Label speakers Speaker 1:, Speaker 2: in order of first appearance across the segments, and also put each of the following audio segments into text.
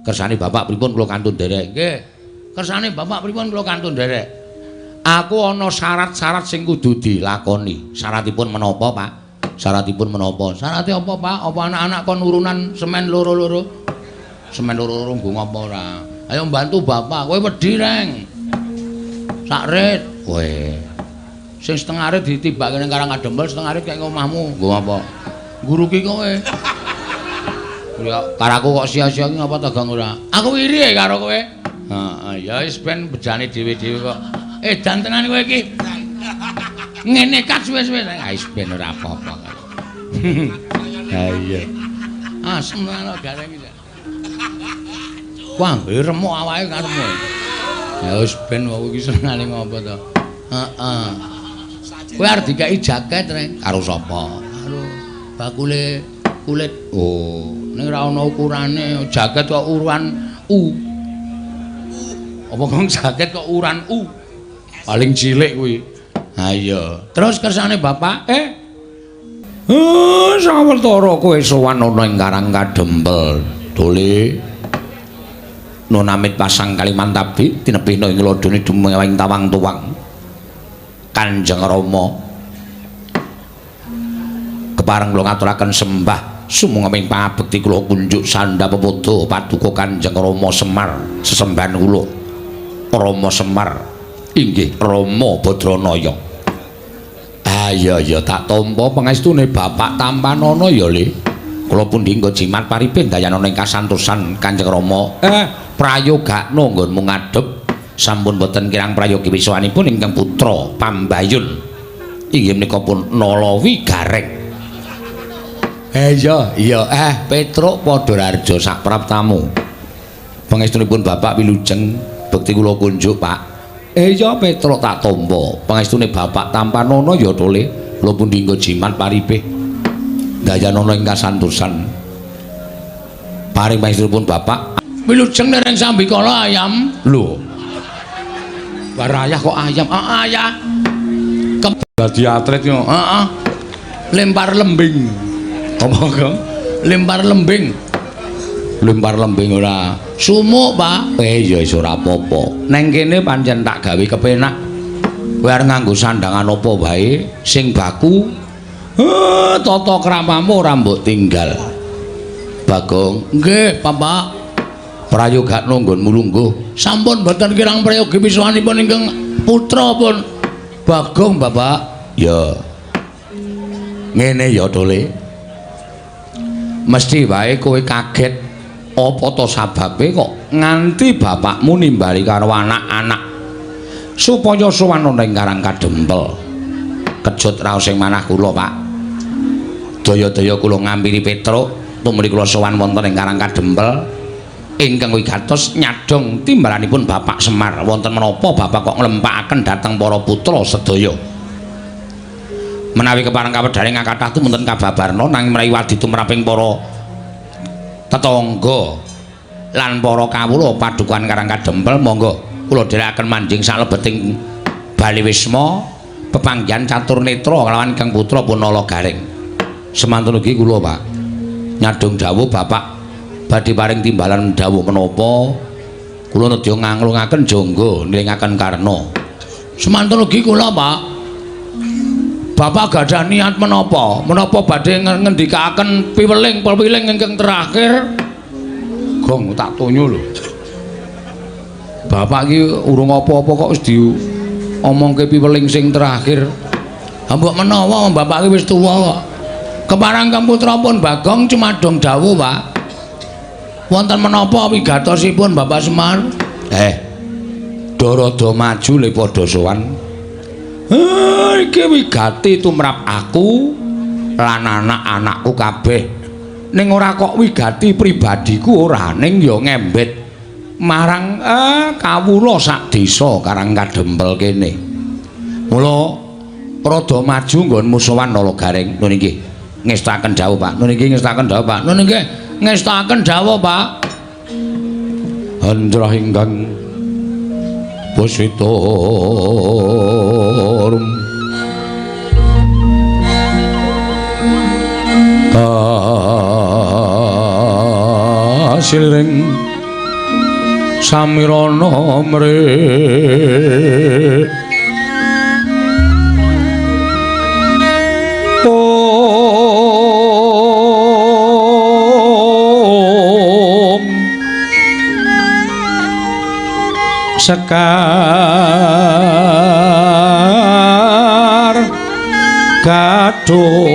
Speaker 1: Kersane bapak pripun kula kantun nderek? Nggih. Kersane bapak pripun kula kantun nderek? Aku ana syarat-syarat sing kudu dilakoni. Syaratipun menapa, Pak? Syaratipun menapa? Syarate apa, Pak? Apa anak-anak kon urunan semen loro-loro? Semen loro-loro nggo ngapa ora? Ayo mbantu bapak, kowe wedi reng. Sak rit. Kowe. Sing setengah rit ditibake ning Karang Kadempel, setengah rit kaya omahmu. Nggo apa? Nguruki kowe. Ya karaku kok sia-sia iki ngapa ta Gang ora? Aku iri karo kowe. Heeh, ya wis ben bejane dhewe-dhewe kok. Edan tenan kowe iki. Ngene kat suwe-suwe. Ah wis ben ora apa-apa. Ha iya. Asem tenan kok gareng iki. Wah, remuk awake karepmu. Ya wis ben wong iki senengane ngopo to. Heeh. Kowe arep dikeki jaket reng karo sapa? Karo bakule kulit. Oh, ning ora ana ukurane, jaket kok ukuran U. Apa kok jaket kok ukuran U? Paling cilik kuwi. Ha iya. Terus kersane bapak, sawetara kowe sowan ana ing Karang Kadempel. Dole. Nunamit pasang Kalimantabi tinebihna ing lodone dumewing tawang tuwang. Kanjeng Rama kepareng kula ngaturaken sembah sumangga pangabekti kula kunjuk sandha pepodo paduka Kanjeng Rama Semar sesembahan kula. Rama Semar inggih Rama Badranaya. Ah iya iya tak tampa pangestune bapak tampanana ya Le. Kula pundi nggo jimat paripin dayanana ing kasantosan Kanjeng Rama. Prayogakno nggonmu ngadhep sampun boten kirang prayogi wiswanipun ingkang putra Pambayun. Inggih menika pun Nalawi Gareng. Iya iya Petruk padha raharja sak praptamu. Pangestunipun bapak wilujeng bekti kula kunjuk Pak. Iya Petruk tak tampa. Pangestune bapak tampanana ya Tole. Kula pundi nggo jimat paripih dayanana ing kasantosan. Paring pangestunipun bapak wilujeng nereng sambikala ayam. Lho. Barayah kok ayam. Heeh ya. Dadi atlet yo. Heeh. Lempar lembing. Apa, Gong? Lempar lembing. Lempar lembing ora. Sumuk, Pak. Ya wis ora apa-apa. Neng kene pancen tak gawe kepenak. Kowe arep nganggo sandangan apa wae sing baku. Tata kramamu ora mbok tinggal. Bagong. Nggih, Bapak. Prayogakno nggonmu lungguh. Sampun mboten kirang prayogi wiswanipun ingkang putra pun Bagong, Bapak. Ya. Ngene ya, Tole. Mesti wae kowe kaget apa to sababe kok nganti bapakmu nimbali karo anak-anak supaya sowan ana ing Karang Kadempel. Kejut raos ing manah kula, Pak. Daya-daya kula ngampiri Petruk tumrih kula sowan wonten ing Karang Kadempel. Ingkang wigatos nyadhong timbalanipun Bapak Semar. Wonten menapa bapak kok nglempakaken dhateng para putra sedaya? Menawi kepareng kawedhane ngakathah tumunten kababarna nanging menawi wadi tumraping para tetangga lan para kawula padukuhan Karang Kadempel monggo kula dherekaken manjing salebeting Bali Wisma pepanggihan catur netra kalawan Kang Putra Punala Gareng. Semantun ugi kula, Pak. Nyadhong dawuh bapak badhe paring timbalan dawuh menapa kula nedya nganglungaken jangga nilingaken karna. Semantun ugi kula, Pak. Bapak gadah niat menapa? Menapa badhe ngendikaaken piweling-piweling ingkang terakhir? Gong tak tonyo lho. Bapak iki urung apa-apa kok wis diomongke piweling sing terakhir. Ha mbok menawa bapak iki wis tuwa kok. Keparang Kang Putra pun Bagong cumadong dawuh, Pak. Wonten menapa wigatosipun Bapak Semar? Darada maju le padha sowan. Iki wigati tumrap aku lan anak-anakku kabeh. Ning ora kok wigati pribadiku ora, ning ya ngembet marang kawula sak desa Karang Kadempel kene. Mula rada maju nggonmu sowan Nala Gareng. Nun inggih ngestakaken dawuh, Pak. Nun inggih ngestakaken dawuh, Pak. Nun inggih ngestakaken dawuh, Pak. Andrah ingkang puswita rum kasiliring Samirana mrih Om Sekar Gadung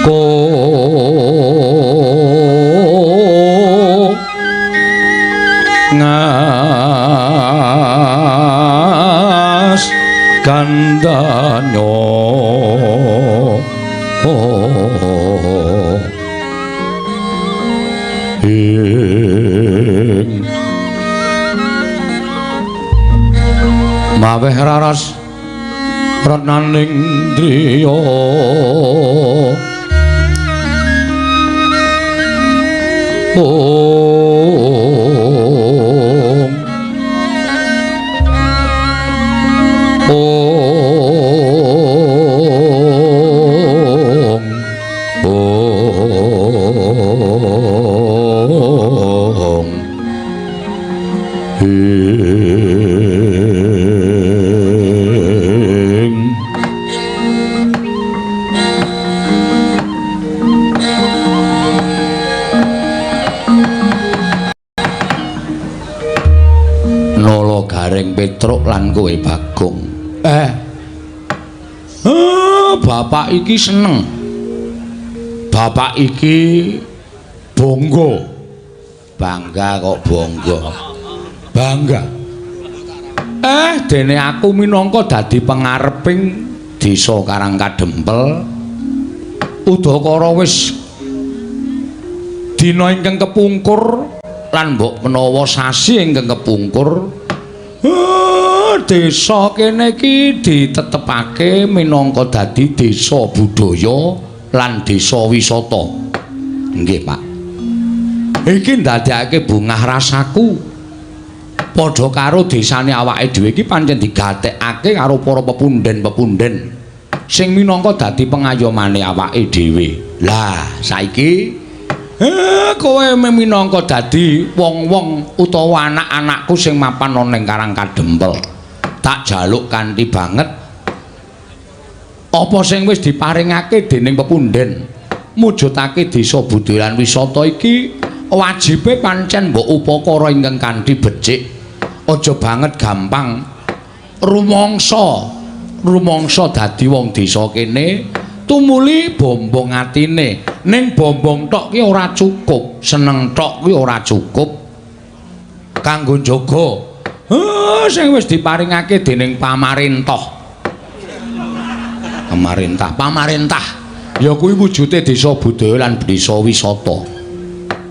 Speaker 1: Ko ngas gandanyo ing maweh raras retnaning driya Om Om Om Ing Nala Gareng Petruk lan kowe Bagong. Bapak iki seneng. Bapak iki bangga. Bangga kok bangga. Bangga. Dene aku minangka dadi pengareping desa Karang Kadempel. Udakara wis dina ingkang kepungkur lan mbok menawa sasi ingkang kepungkur, desa kene iki ditetepake minangka dadi desa budaya lan desa wisata. Nggih, Pak. Iki ndadekake bungah rasaku. Padha karo desane awake dhewe iki pancen digatekake karo para pepunden-pepunden sing minangka dadi pengayomane awake dhewe. Lah, saiki kowe minangka dadi wong-wong utawa anak-anakku sing mapan ana ing Karang Kadempel. Tak jaluk kanthi banget apa sing wis diparingake dening pepunden mujudake desa budaya lan wisata iki wajibe pancen mbok upakara ingkang kanthi becik. Aja banget gampang rumangsa dadi wong desa kene tumuli bombong atine. Ning bombong tok ki ora cukup, seneng tok ki ora cukup kanggo njaga sing wis diparingake dening pamarentah. Pamarentah ya kuwi wujude desa budaya lan desa wisata.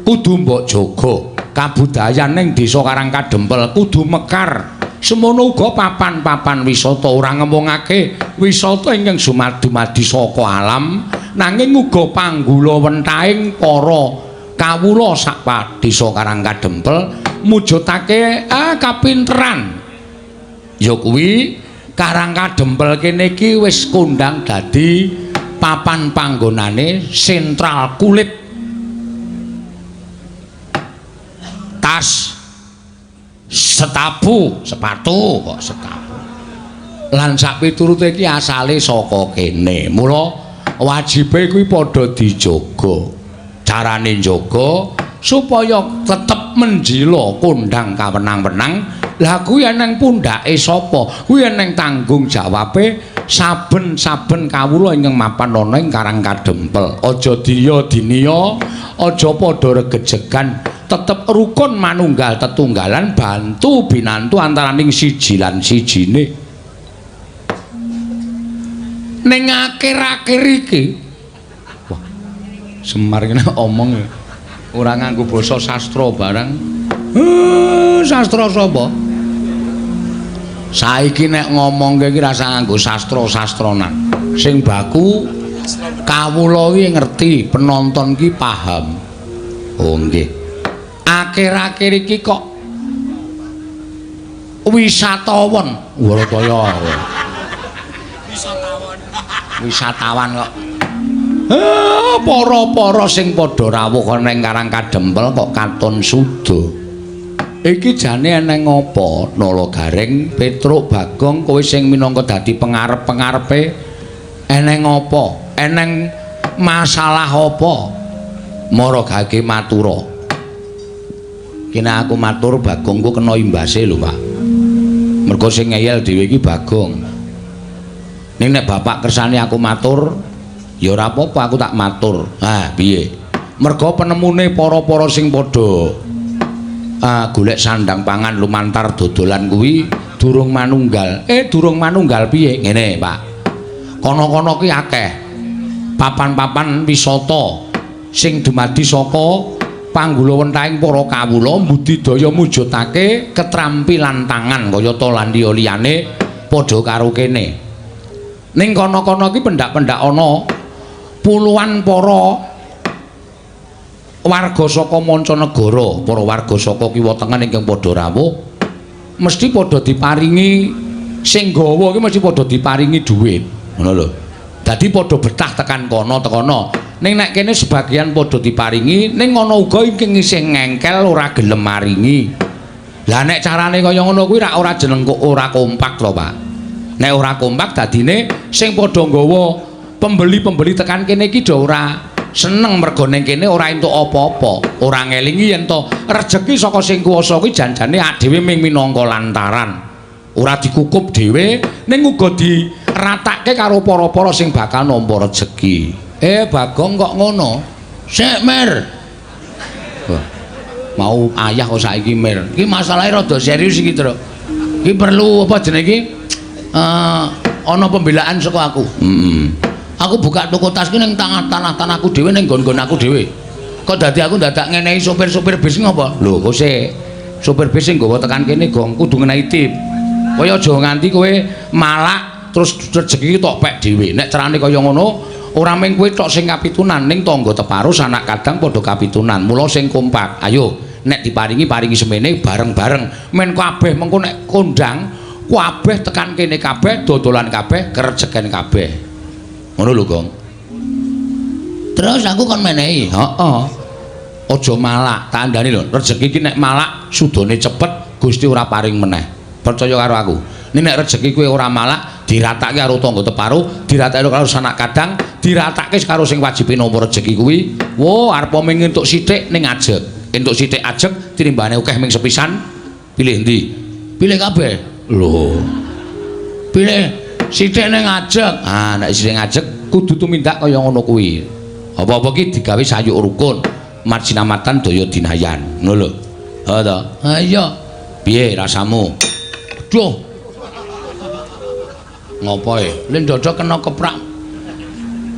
Speaker 1: Kudu mbok jaga kabudayan ning desa Karang Kadempel kudu mekar. Semono uga papan-papan wisata ora ngemungake wisata ingkang dumadi saka alam, nanging uga panggula wentahing para kawula sak desa Karang Kadempel mujudake kapinteran. Ya kuwi Karang Kadempel kene iki wis kondang dadi papan panggonane sentral kulit, tas, setapu, sepatu kok setapu. Lan sak piturute iki asale saka kene. Mula wajibe kuwi padha dijaga. Carane njaga supaya tetep menjila kondang kawenang-wenang. Lah kuwi eneng pundhake sapa? Kuwi eneng tanggung jawabe saben-saben kawula ingkang mapan ana ing Karang Kadempel. Aja diya diniya, aja padha regejegan, tetep rukun manunggal tetunggalan bantu binantu antaraning siji lan sijine. Ning akhir-akhir iki, wah, Semar kene omong ora nganggo basa sastra barang. Sastra sapa? Saiki nek ngomongke iki rasa nganggo sastra-sastranan. Sing baku kawula iki ngerti, penonton iki paham. Oh nggih. Akhir-akhir iki kok wisatawan, Warataya. Wisatawan. Wisatawan kok. Para-para sing padha rawuh ana ing Karang Kadempel kok katon suda. Iki jane eneng apa? Nala Gareng, Petruk, Bagong, kowe sing minangka dadi pengarep-pengarepe eneng apa? Eneng masalah apa? Mara gage matura. Kene aku matur Bagong ku kena imbase lho, Pak. Mergo sing ngeyel dhewe iki Bagong. Ning nek bapak kersane aku matur, ya ora apa-apa aku tak matur. Ah, piye? Mergo penemune para-para sing padha golek sandang pangan lumantar dodolan kuwi durung manunggal. Durung manunggal piye? Ngene, Pak. Kono-kono ki akeh papan-papan wisata sing dumadi saka panggulawentahing para kawula mbudidaya mujudake ketrampilan tangan kayata lan liya-liyane padha karo kene. Ning kono-kono ki pendak-pendak ana puluhan para warga saka mancanegara, para warga saka kiwa tengen ingkang padha rawuh mesti padha diparingi sing gawa ki mesti padha diparingi dhuwit. Ngono lho. Dadi padha betah tekan kono tekono. Ning nek kene sebagian padha diparingi, ning ana uga ingkang isih ngengkel ora gelem maringi. Lah nek carane kaya ngono kuwi rak ora jeneng kok ora kompak to, Pak. Nek ora kompak dadine sing padha nggawa pembeli-pembeli tekan kene iki do ora seneng mergo ning kene ora entuk apa-apa, ora ngelingi yen to rejeki saka sing kuwasa kuwi janjane awake dhewe ming minangka lantaran. Ora dikukup dhewe ning uga diratake karo para-para sing bakal nampa rejeki. Bagong kok ngono? Sik, Mir. Wah, mau ayah kok saiki Mir. Iki masalahe rada serius iki, Truk. Iki perlu apa jenenge iki? Ana pembelaan saka aku. Heeh. Aku buka toko tas ki ning tanah-tanahku dhewe ning nggon-nggon aku dhewe. Kok dadi aku dadak ngenehi sopir-sopir bis ngopo? Lho, kok sik sopir bis sing nggawa tekan kene gong kudu ngenehi tip. Kowe aja nganti kowe malak terus rejeki tok pek dhewe. Nek carane kaya ngono, ora mung kowe tok sing kapitunan, ning tangga teparo sanak kadang padha kapitunan. Mula sing kompak. Ayo, nek diparingi paringi semene bareng-bareng. Men kabeh mengko nek kondang kabeh tekan kene kabeh dodolan kabeh kerejeken kabeh. Ngono lho, Gong. Terus aku kon menehi. Heeh. Aja malak, tak kandhani lho. Rejeki iki nek malak sudane cepet, Gusti ora paring meneh. Percaya karo aku. Ning nek rejeki kowe ora malak, diratake karo tangga teparo, diratake karo sanak kadang, diratake karo sing wajib nampa rejeki kuwi. Wo, arep mung entuk sithik ning ajeg. Entuk sithik ajeg tinimbane akeh ming sepisan. Pilih endi? Pilih kabeh. Lho. Pilih sithik ning ajeg. Ah, nek sithik ajeg kudu tumindak kaya ngono kuwi. Apa-apa ki digawe sayuk rukun, marjinamatan daya dinayan. Ngono lho. Ha to? Ha iya. Piye rasamu? Duh. Ngopo e? Lin dodok kena keprak.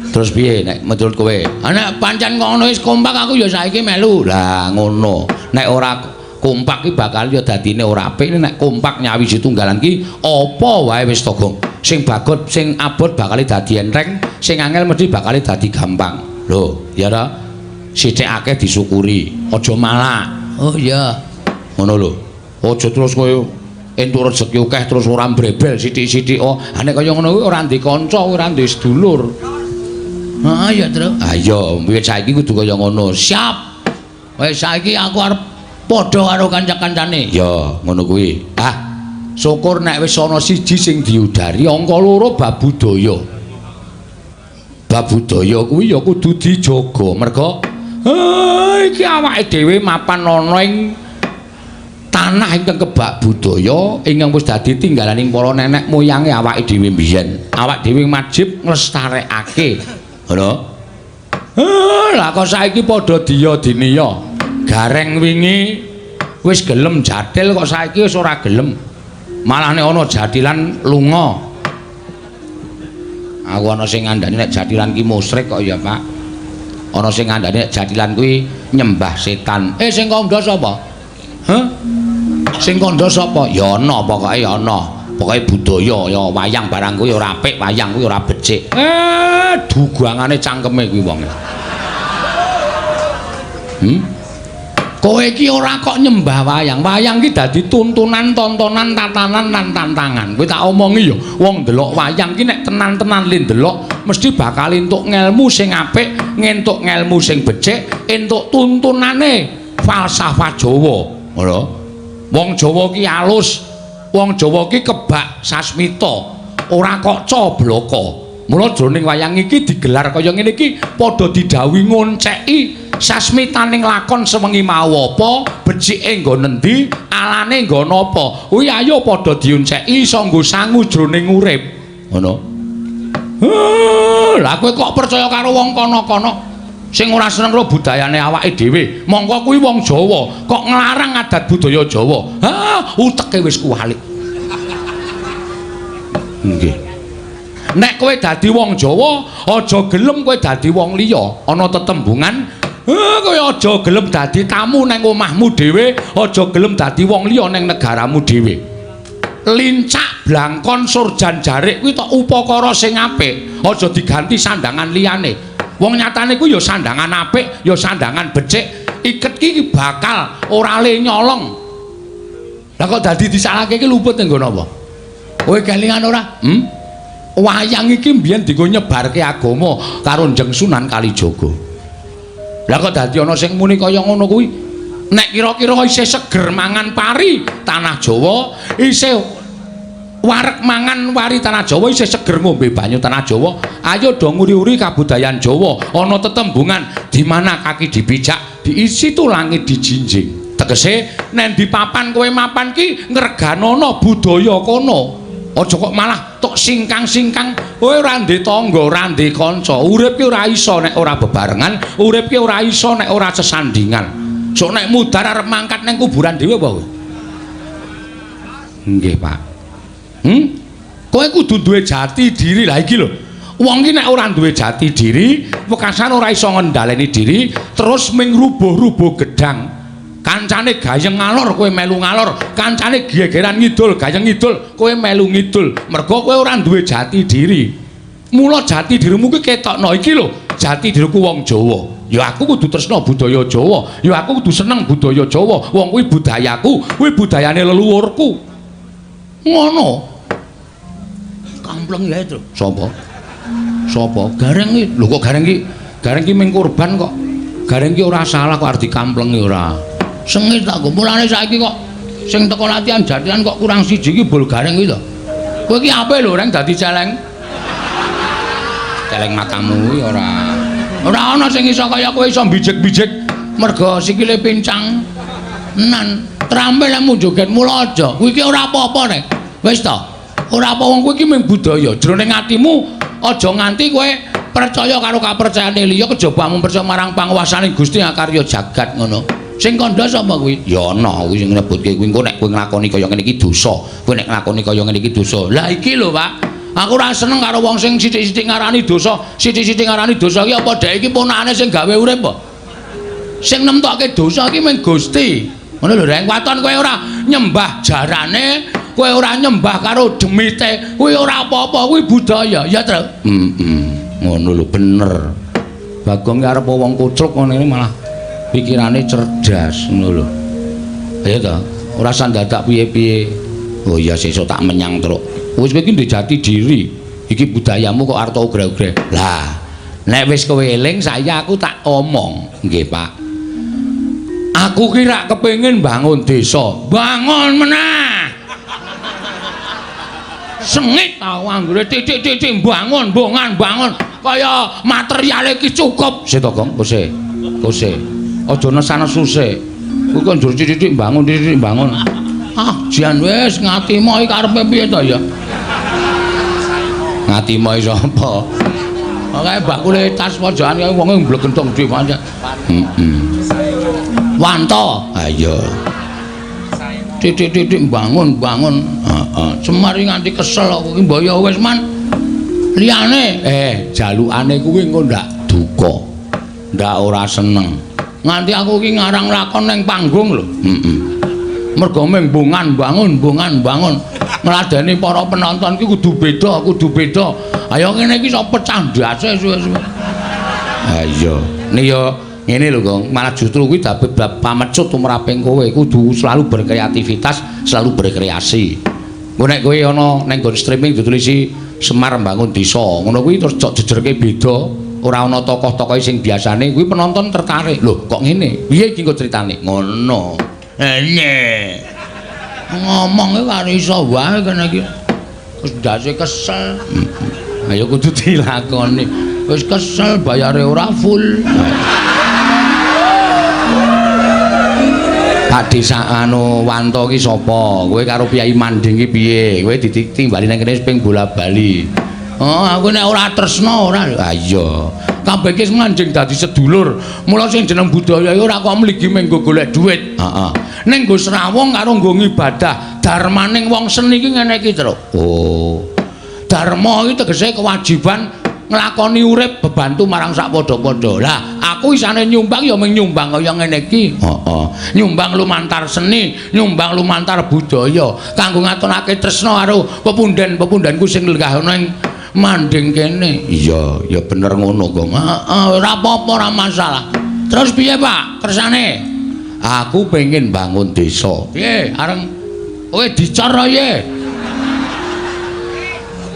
Speaker 1: Terus piye nek menurut kowe? Ah nek pancen ngono wis kompak aku ya saiki melu. Lah ngono. Nek ora kompak ki bakal ya dadine ora apik. Nek kompak nyawiji tunggalan ki apa wae wis to, Gong. Sing bagot, sing abot bakal dadi enteng, sing angel mesti bakal dadi gampang. Lho, ya ta? Sithik akeh disyukuri, aja malak. Oh iya. Ngono lho. Aja terus kowe entuk rejeki akeh terus ora mbrebel sithik-sithik. Oh, ha nek kaya ngono kuwi ora ndek kanca, ora ndek sedulur. Heeh ya, Truk. Ha iya, wiwit saiki kudu kaya ngono. Siap. Wis saiki aku arep padha karo kanca-kancane. Ya, ngono kuwi. Ah, syukur nek wis ana siji sing diudari, angka loro bab budaya. Bab budaya kuwi ya kudu dijaga. Merga iki awake dhewe mapan ana ing tanah ingkang kebak budaya ingkang wis dadi tinggalaning para nenek moyange awake dhewe mbiyen. Awak dhewe wajib nglestarekake. Ngono. Lah kok saiki padha diya diniya. Gareng wingi wis gelem jathil kok saiki wis ora gelem. Malah nek ana jathilan lunga. Aku ana sing ngandani nek jathilan ki musyrik kok ya, Pak. Ana sing ngandani nek jathilan kuwi nyembah setan. Sing kandha sapa? Hah? Sing kandha sapa? Ya ana pokoke ya ana. Pokoke budaya ya wayang barang kuwi ora apik, wayang kuwi ora becik. Dugangane cangkeme kuwi wong. Kowe iki ora kok nyembah wayang. Wayang iki dadi tuntunan, tontonan, tatanan lan tantangan. Kowe tak omongi ya, wong ndelok wayang ki nek tenan-tenan le ndelok mesti bakal entuk ngelmu sing apik, ngentuk ngelmu sing becik, entuk tuntunane falsafah Jawa. Ngono. Wong Jawa ki alus, wong Jawa ki kebak sasmita, ora kok cobloko. Mula jroning wayang iki digelar kaya ngene iki padha didhawuhi ngonceki sasmitaning lakon sewengi mau apa, becike nggon endi, alane nggon apa. Kuwi ayo padha dionceki iso nggo sangu jroning urip. Ngono. Lah kowe kok percaya karo wong kono-kono sing ora seneng karo budayane awake dhewe. Mongko kuwi wong Jawa, kok nglarang adat budaya Jawa. Ha, uteke wis kuwalik. Nggih. Nek kowe dadi wong Jawa, aja gelem kowe dadi wong liya. Ana tetembungan, kowe aja gelem dadi tamu nang omahmu dhewe, aja gelem dadi wong liya nang negaramu dhewe. Lincak, blangkon, surjan, jarik kuwi tok upakara sing apik, aja diganti sandangan liyane. Wong nyatane kuwi ya sandangan apik, ya sandangan becik, iket ki bakal ora le nyolong. Lah kok dadi disalahke iki luput ning nggon apa? Kowe kelingan ora? Wayang iki mbiyen dienggo nyebarke agama karo Njeng Sunan Kalijaga. Lah kok dadi ana sing muni kaya ngono kuwi? Nek kira-kira isih seger mangan pari tanah Jawa, isih wareg mangan wari tanah Jawa, isih seger ngombe banyu tanah Jawa, ayo do nguri-uri kabudayan Jawa. Ana tetembungan di mana kaki dipijak, di situ langit dijinjing. Tegese nek di papan kowe mapan ki ngreganana budaya kono. Aja kok malah tok singkang-singkang, kowe ora ndek tangga, ora ndek kanca. Urip ki ora iso nek ora bebarengan, urip ki ora iso nek ora sesandingan. Sok nek mudhar arep mangkat nang kuburan dhewe apa kowe? Nggih, Pak. Kowe kudu duwe jati diri. Lah iki lho. Wong ki nek ora duwe jati diri, wekasan ora iso ngendhaleni diri, terus ming rubuh-rubuh gedang. Kancane gayeng ngalor kowe melu ngalor, kancane gegeran ngidul, gayeng ngidul, kowe melu ngidul. Mergo kowe ora duwe jati diri. Mula jati dirimu ki ketokno iki lho, jati diriku wong Jawa. Ya aku kudu tresna budaya Jawa, ya aku kudu seneng budaya Jawa. Wong kuwi budayaku, kuwi budayane leluhurku. Ngono. Kampleng ya itu. Sapa? Sapa? Gareng iki. Lho kok Gareng iki? Gareng iki ming korban kok. Gareng iki ora salah kok arep dikamplengi ora. Sengit aku. Mulane saiki kok sing teko latihan jathilan kok kurang siji iki bol Gareng kuwi to. Kowe iki ape lho reng dadi celeng? Celeng matamu kuwi ora. Ora ana sing iso kaya kowe iso bijik-bijik mergo sikile pincang. Nan trampil lek joget mula aja. Kuwi iki ora apa-apa nek. Wis to. Ora apa wong kuwi iki mung budaya. Jroning atimu aja nganti kowe percaya karo kapercayane liya kejaba mung percaya marang panguwasane Gusti akarya jagat ngono. Sing kandha sapa kuwi? Ya ana kuwi sing nyebutke kuwi engko nek kowe nglakoni kaya ngene iki dosa. Kowe nek nglakoni kaya ngene iki dosa. Lah iki lho, Pak. Aku ora seneng karo wong sing sithik-sithik ngarani dosa, sithik-sithik ngarani dosa iki apa dhek iki ponakane sing gawe urip apa? Sing nemtokke dosa iki mung Gusti. Ngono lho, Reng. Waton kowe ora nyembah jarane, kowe ora nyembah karo demite, kuwi ora apa-apa, kuwi budaya, ya, Tru? Heeh. Ngono lho, bener. Bagong ki arep wong kucluk ngono iki malah pikirane cerdas ngono lho. Ayo to, ora usah dadak piye-piye. Oh iya sesuk tak menyang truk. Wis kowe iki ndek jati diri. Iki budayamu kok arep ogre-ogre. Lah, nek wis kowe eling saya aku tak omong. Nggih, Pak. Aku ki rak kepengin bangun desa. Bangun meneh. Sengit tau anggere titik-titik bangun, bongan, bangun. Kaya materiale iki cukup. Sik to, Gong, kose. Kose. Aja nesan-nesu sik. Kuwi kok njur titik-titik bangun, titik-titik bangun. Ah, jan wis ngatimo iki karepe piye to ya? Ngatimo iki sapa? Kae bakule tas pojokan kae wonge mblegentong dhewe pancen. Heeh. Wanto. Ha iya. Titik-titik bangun, bangun. Heeh. Semar iki nganti kesel kok iki mbok ya wis man. Liyane jalukane kuwi engko ndak duka. Ndak ora seneng. Nganti aku iki ngarang lakon ning panggung lho. Heeh. Mergo mung bongan bangun, bongan bangun. Ngladeni para penonton ki kudu beda, kudu beda. Ayo ngene iki iso pecah ndase suwe-suwe. Ha iya. Nih ya Ngene lho, Gong. Malah justru kuwi dadi pamecut tumraping kowe. Kudu selalu berkreativitas, selalu berkreasi. Engko nek kowe ana ning nggon streaming ditulisi Semar mbangun desa, ngono kuwi terus cok jejerke beda, ora ana tokoh-tokohe sing biasane, kuwi penonton tertarik. Lho, kok ngene? Piye iki engko critane? Ngono. Ene. Ngomong karo iso wae kene iki. Wis ndase kesel. Ayo kudu dilakoni. Wis kesel bayare ora full. Pak Desa anu Wanto ki sapa? Kowe karo Kyai Manding ki piye? Kowe ditimbali nang kene ping bola-bali. Oh, aku nek ora tresna ora. Ha iya. Kabeh ki manjing dadi sedulur. Mula sing jeneng budaya ora kok mligi mung nggo golek dhuwit. Heeh. Ning nggo srawung karo nggo ngibadah. Darmaning wong seni ki ngene iki, Truk. Oh. Dharma iki tegese kewajiban nglakoni urip bebantu marang sak padha-padha. Lah, aku isane nyumbang ya mung nyumbang kaya ngene iki. Heeh. Nyumbang lumantar seni, nyumbang lumantar budaya kanggo ngatonake tresna karo pepunden-pepundenku sing lenggah ana ing manding kene. Iya, ya bener ngono, Gong. Heeh, ora apa-apa, ora masalah. Terus piye, Pak? Kersane? Aku pengen bangun desa. Piye? Areng kowe dicor piye?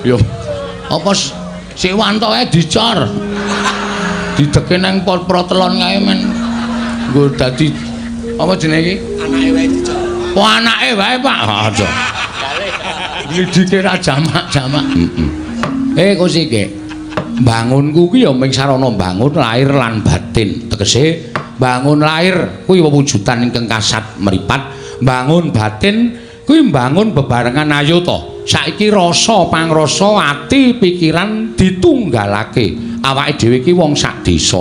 Speaker 1: Yo, apa si Wantoe dicor? Dideke nang protelon kae men. Nggo dadi apa jenenge iki?
Speaker 2: Anake wae dicor.
Speaker 1: Oh, anake wae, Pak. Aja. Glidike ra jamak-jamak. Heeh. Kosike. Bangunku ki ya mung sarana bangun lahir lan batin. Tegese bangun lahir kuwi wewujudan ingkang kasat mripat, bangun batin kuwi mbangun bebarengan ayuta. Saiki rasa pangrasa ati pikiran ditunggalake. Awake dhewe iki wong sak desa.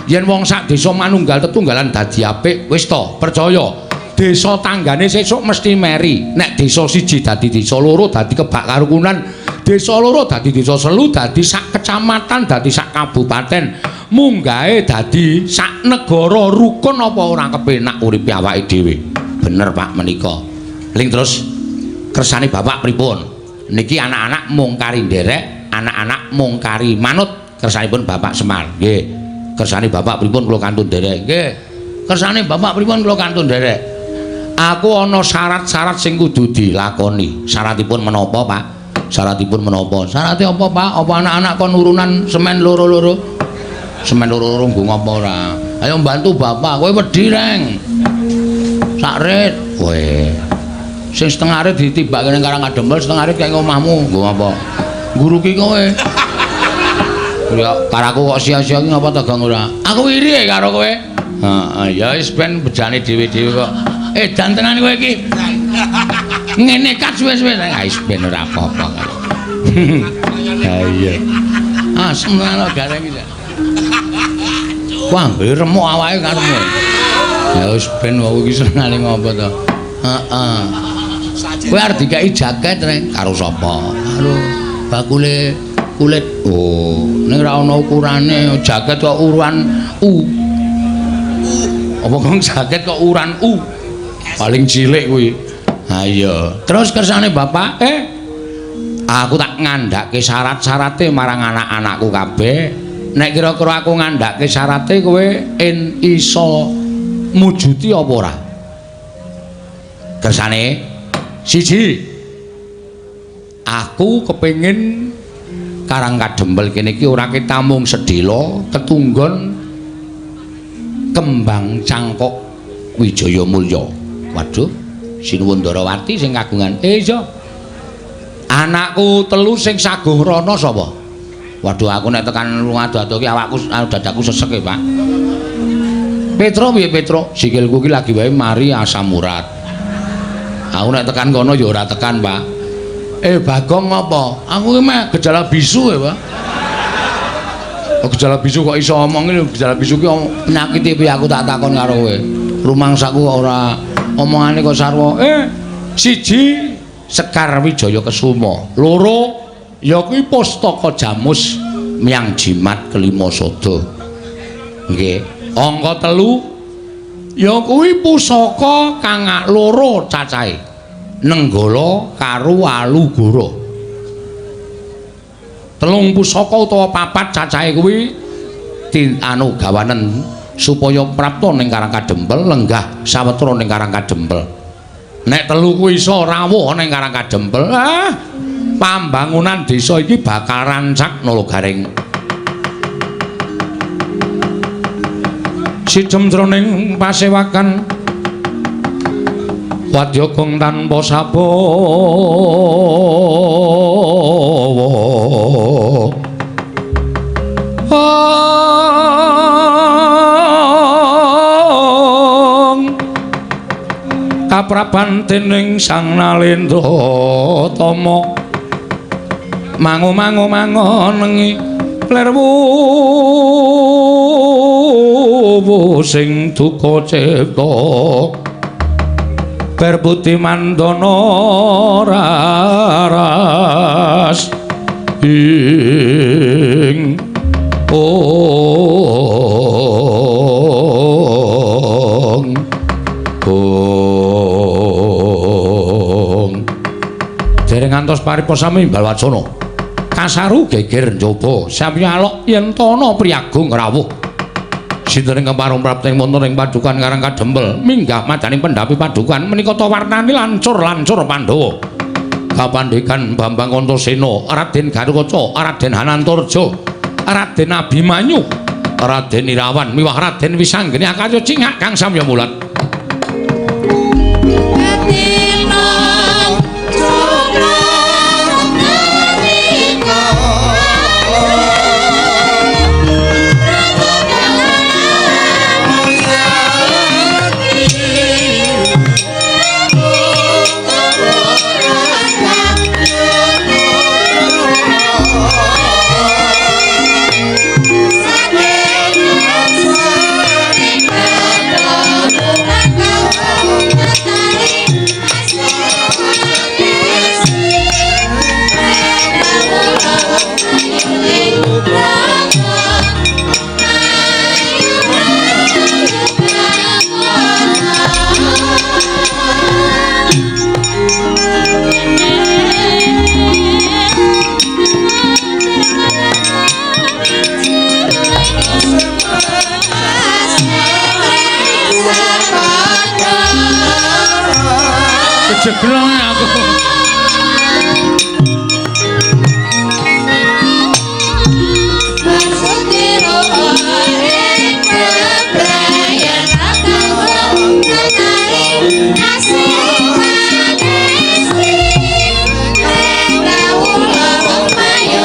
Speaker 1: Yen wong sak desa manunggal tetunggalan dadi apik, wis to, percaya. Desa tanggane sesuk mesti meri. Nek desa siji dadi desa loro dadi kebak karukunan, desa loro dadi desa selu dadi sak kecamatan dadi sak kabupaten, munggahe dadi sak negara rukun apa ora kepenak uripe awake dhewe. Bener Pak menika. Ling terus kersane bapak pripun? Niki anak-anak mung kari nderek, anak-anak mung kari manut kersanipun Bapak Semar. Nggih. Kersane bapak pripun kula kantun nderek? Nggih. Kersane bapak pripun kula kantun nderek? Aku ana syarat-syarat sing kudu dilakoni. Syaratipun menapa, Pak? Syaratipun menapa? Syarate apa, Pak? Apa anak-anak kon urunan semen loro-loro? Semen loro-loro nggo ngapa ora? Ayo bantu bapak, kowe wedi, Reng. Sak rit. Kowe. Sing setengah rit ditibake ning Karang Adempel, setengah rit kaya omahmu. Nggo apa? Nguruki kowe. Ya karaku kok sia-sia iki ngapa ta, Gong ora? Aku iri karo kowe. Heeh, ya wis ben bejane dhewe-dhewe kok. Edan tenan kowe iki. Ngene kat suwe-suwe. Ah wis ben ora apa-apa kok. Ha iya. Ah semono gareng iki. Wah, remuk awake karepmu. Ya wis ben wong iki senengane ngopo to. Heeh. Kowe arep dikeki jaket reng karo sapa? Karo bakule kulit. Oh, ning ora ana ukurane jaket kok uruan U. Apa kok jaket kok uran U? Paling cilik kuwi. Ha iya. Terus kersane bapak, aku tak ngandhake syarat-syarate marang anak-anakku kabeh. Nek kira-kira aku ngandhake syarate kowe en iso mujuti apa ora? Kersane siji, aku kepengin Karang Kadempel kene iki ora ketamung sedhela ketunggon kembang cangkok Wijaya Mulya. Waduh, Sinuwun Ndarawati sing kagungan. Iya. Anakku telu sing saguh rono sapa? Waduh, aku nek tekan ado-ado ki awakku dadaku sesek e, Pak. Petro piye Petro? Sikilku ki lagi wae mari asam urat. Aku nek tekan kono ya ora tekan, Pak. Bagong apa? Aku ki meh gejala bisu ya, Pak. Oh, gejala bisu kok iso omong iki, gejala bisu ki penyakit piye aku tak takon karo kowe. Rumangsaku kok ora omongane kok sarwa. Siji Sekar Wijaya Kesuma, loro ya kuwi Pustaka Jamus Myang Jimat Kelima Sada. Nggih. Angka telu ya kuwi pusaka kang loro cacahe. Nenggala karo Walugara. Telung pusaka utawa papat cacahe kuwi anu gawanen Supaya prapta ning Karang Kadempel lenggah sawetara ning Karang Kadempel. Nek telu kuwi iso rawuh ning Karang Kadempel, pambangunan desa iki bakal rancak Nala Gareng. Sijem jroning pasewakan wadya gong tanpa sabawa. Kapraban dening Sang Nalendra Tama mangu-mangu mangonengi lerwu sing duka cipta berputi mandana raras ing ong ong. Dereng ngantos paripa sami imbal wacana kasaru geger njaba sami alok yen tana priyagung rawuh. Sinten ingkang parung prapta ing wonten ing padukan Karang Kadempel minggah madaning pendhapi padukan menika ta warnane lancur-lancur Pandhawa. Kapandhekan Bambang Antasena, Raden Garukaca, Raden Hanantarja, Raden Abimanyu, Raden Irawan miwah Raden Wisanggeni akarya cingak kang samya mulat. Jeglong aku.
Speaker 2: Ayo.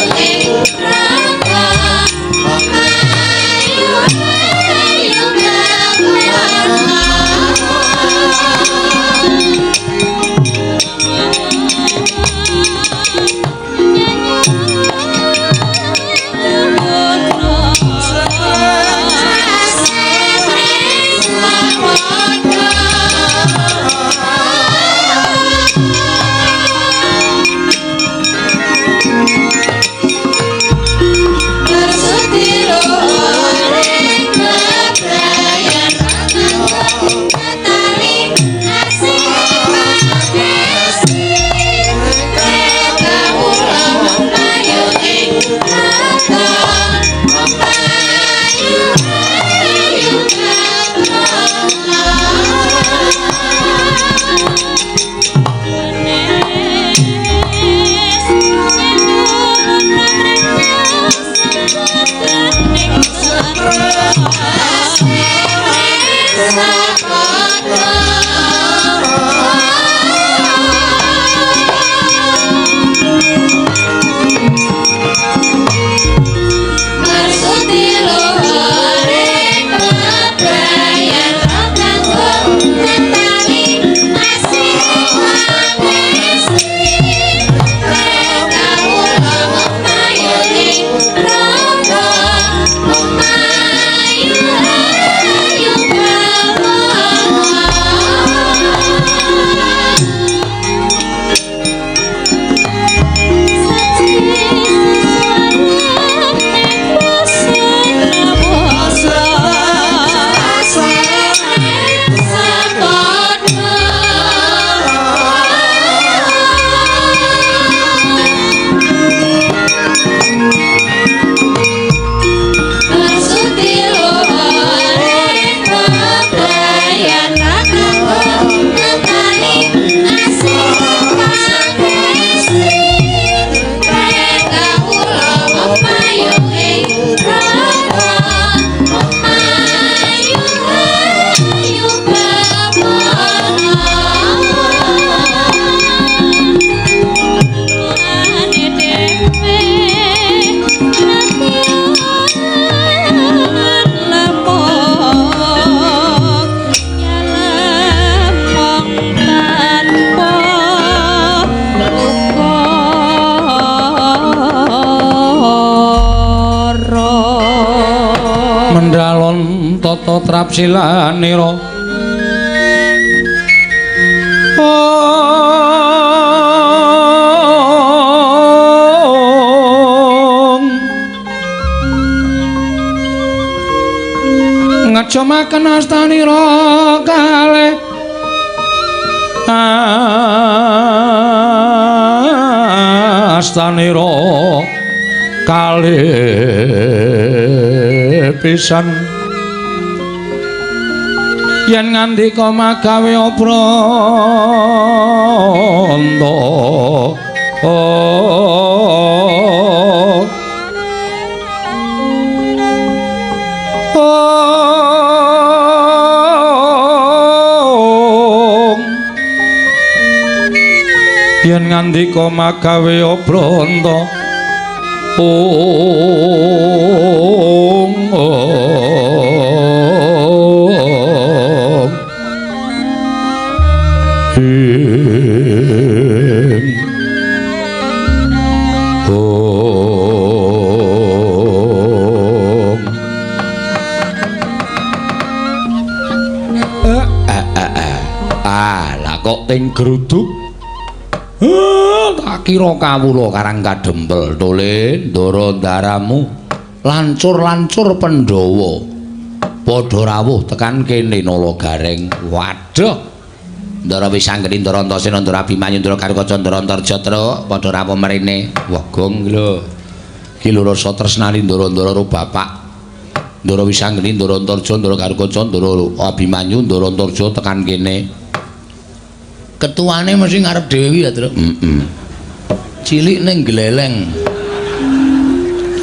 Speaker 1: Mendalon tata trapsilanira. Ngejamaken astanira kalih astanira kalih pisan yen ngandika magawe obranta. Yen ngandika magawe obranta ong ong ing ong. Ah, lah kok ting gruduk. Tak kira kawula Karang Kadempel tole ndara ndaramu lancur-lancur Pandhawa padha rawuh tekan kene Nala Gareng. Waduh, Ndara Wisanggeni, Ndara Antasena, Ndara Abimanyu, Ndara Garukaca, Ndara Antarja truk padha rawuh mrene. Wah, gong lho. Iki lho rasa tresnani ndara-ndara karo bapak. Ndara Wisanggeni, Ndara Antarja, Ndara Garukaca, Ndara Abimanyu, Ndara Antarja tekan kene. Ketuane mesti ngarep dhewe ya, Truk. Heeh. Cilik ning gleleng.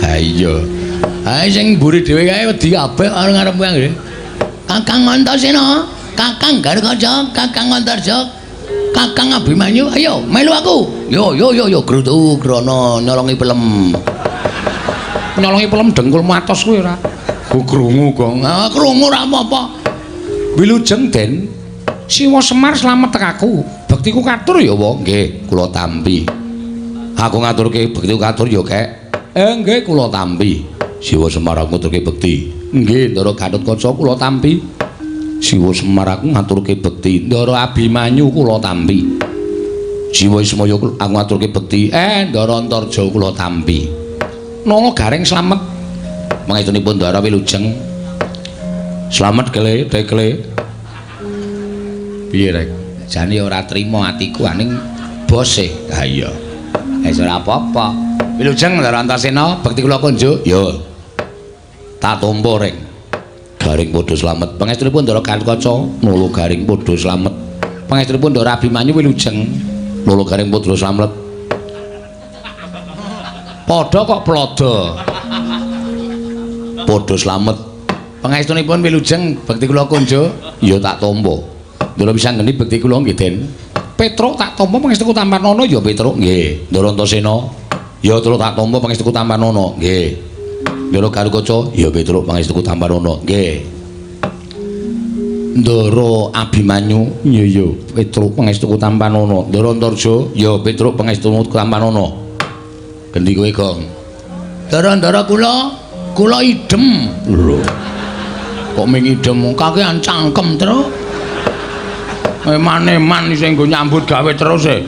Speaker 1: Ha iya. Ha sing mburi dhewe kae wedi kabeh karo ngarep kuwi anggere. Kakang Antasena, Kakang Garukaca, Kakang Antarja, Kakang Abimanyu, ayo melu aku. Yo yo yo yo grutu grono nyolongi pelem. Nyolongi pelem dengkul matos kuwi ora. Ku krungu kok. Ah krungu ora apa-apa. Wilujeng Den. Siwa Semar slamet tekaku. Bektiku katur ya, wa? Nggih, kula tampi. Aku ngaturke bektiku katur ya, Kek. Nggih, kula tampi. Siwa Semar aku ngaturke bekti. Nggih, Ndara Gatotkaca kula tampi. Siwa Semar aku ngaturke bekti. Ndara Abimanyu kula tampi. Siwa Ismaya aku ngaturke bekti. Ndara Antarja kula tampi. Nala Gareng slamet. Mangestunipun Ndara wilujeng. Slamet kele tekle. Piye rek? Jane ora trima atiku aning bose. Ha iya. Wis ora apa-apa. Wilujeng Ndara Antasena, bekti kula kunjuk. Yo. Tak tampa rek. Garing padha slamet. Pangestunipun Ndara Gatotkaca, Nala Garing padha slamet. Pangestunipun Ndara Abimanyu wilujeng, Nala Garing padha slamet. Padha kok plodo. Padha slamet. Pangestunipun wilujeng, bekti kula kunjuk. Ya tak tampa. Ndara Wisanggeni bekti kula nggih, Den. Petruk tak tampa pangestuku tampanono ya Petruk nggih. Ndara Antasena ya Truk tak tampa pangestuku tampanono nggih. Ndara Garukaca ya Petruk pangestuku tampanono nggih. Ndara Abimanyu ya ya Petruk pangestuku tampanono. Ndara Antarja ya Petruk pangestuku tampanono. Gendi kowe, Gong. Ndara-ndara kula kula idem. Lho. Kok ming idem kakean cangkem, Truk. Eman-eman iso nggo nyambut gawe terus e.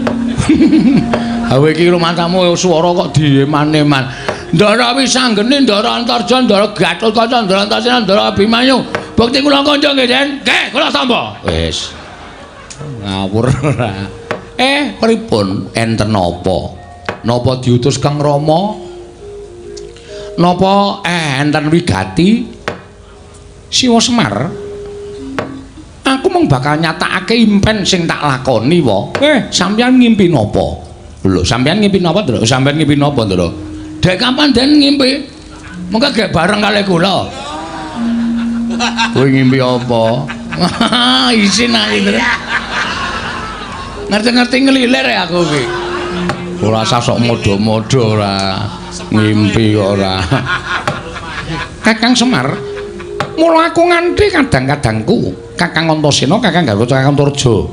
Speaker 1: Hawe iki rumangsamu swara kok dieman-eman. Ndara Wisanggeni, Ndara Antarja, Ndara Gatotkaca, Ndara Antasena, Ndara Abimanyu. Bekti kula kanca nggih, Den. Nggih, kula tampa. Wis. Ngawur ora. Pripun enten napa? Napa diutus Kang Rama? Napa enten wigati? Siwa Semar. Aku mung bakal nyatakake impen sing tak lakoni wa. Sampeyan ngimpi napa? Lho, sampeyan ngimpi napa, Ndra? Sampeyan ngimpi napa, Ndra? Dek kapan Den ngimpi? Mengko gek bareng kalih kula. Kowe ngimpi apa? Isin aku, Ndra. Ngerti-ngerti ngelilir ya aku iki. Ora usah sok modho-modho ora. Ngimpi kok ora. Kakang Semar, mula aku nganti kadang-kadangku Kakang Antasena, Kakang Garukaca, Kakang Antarja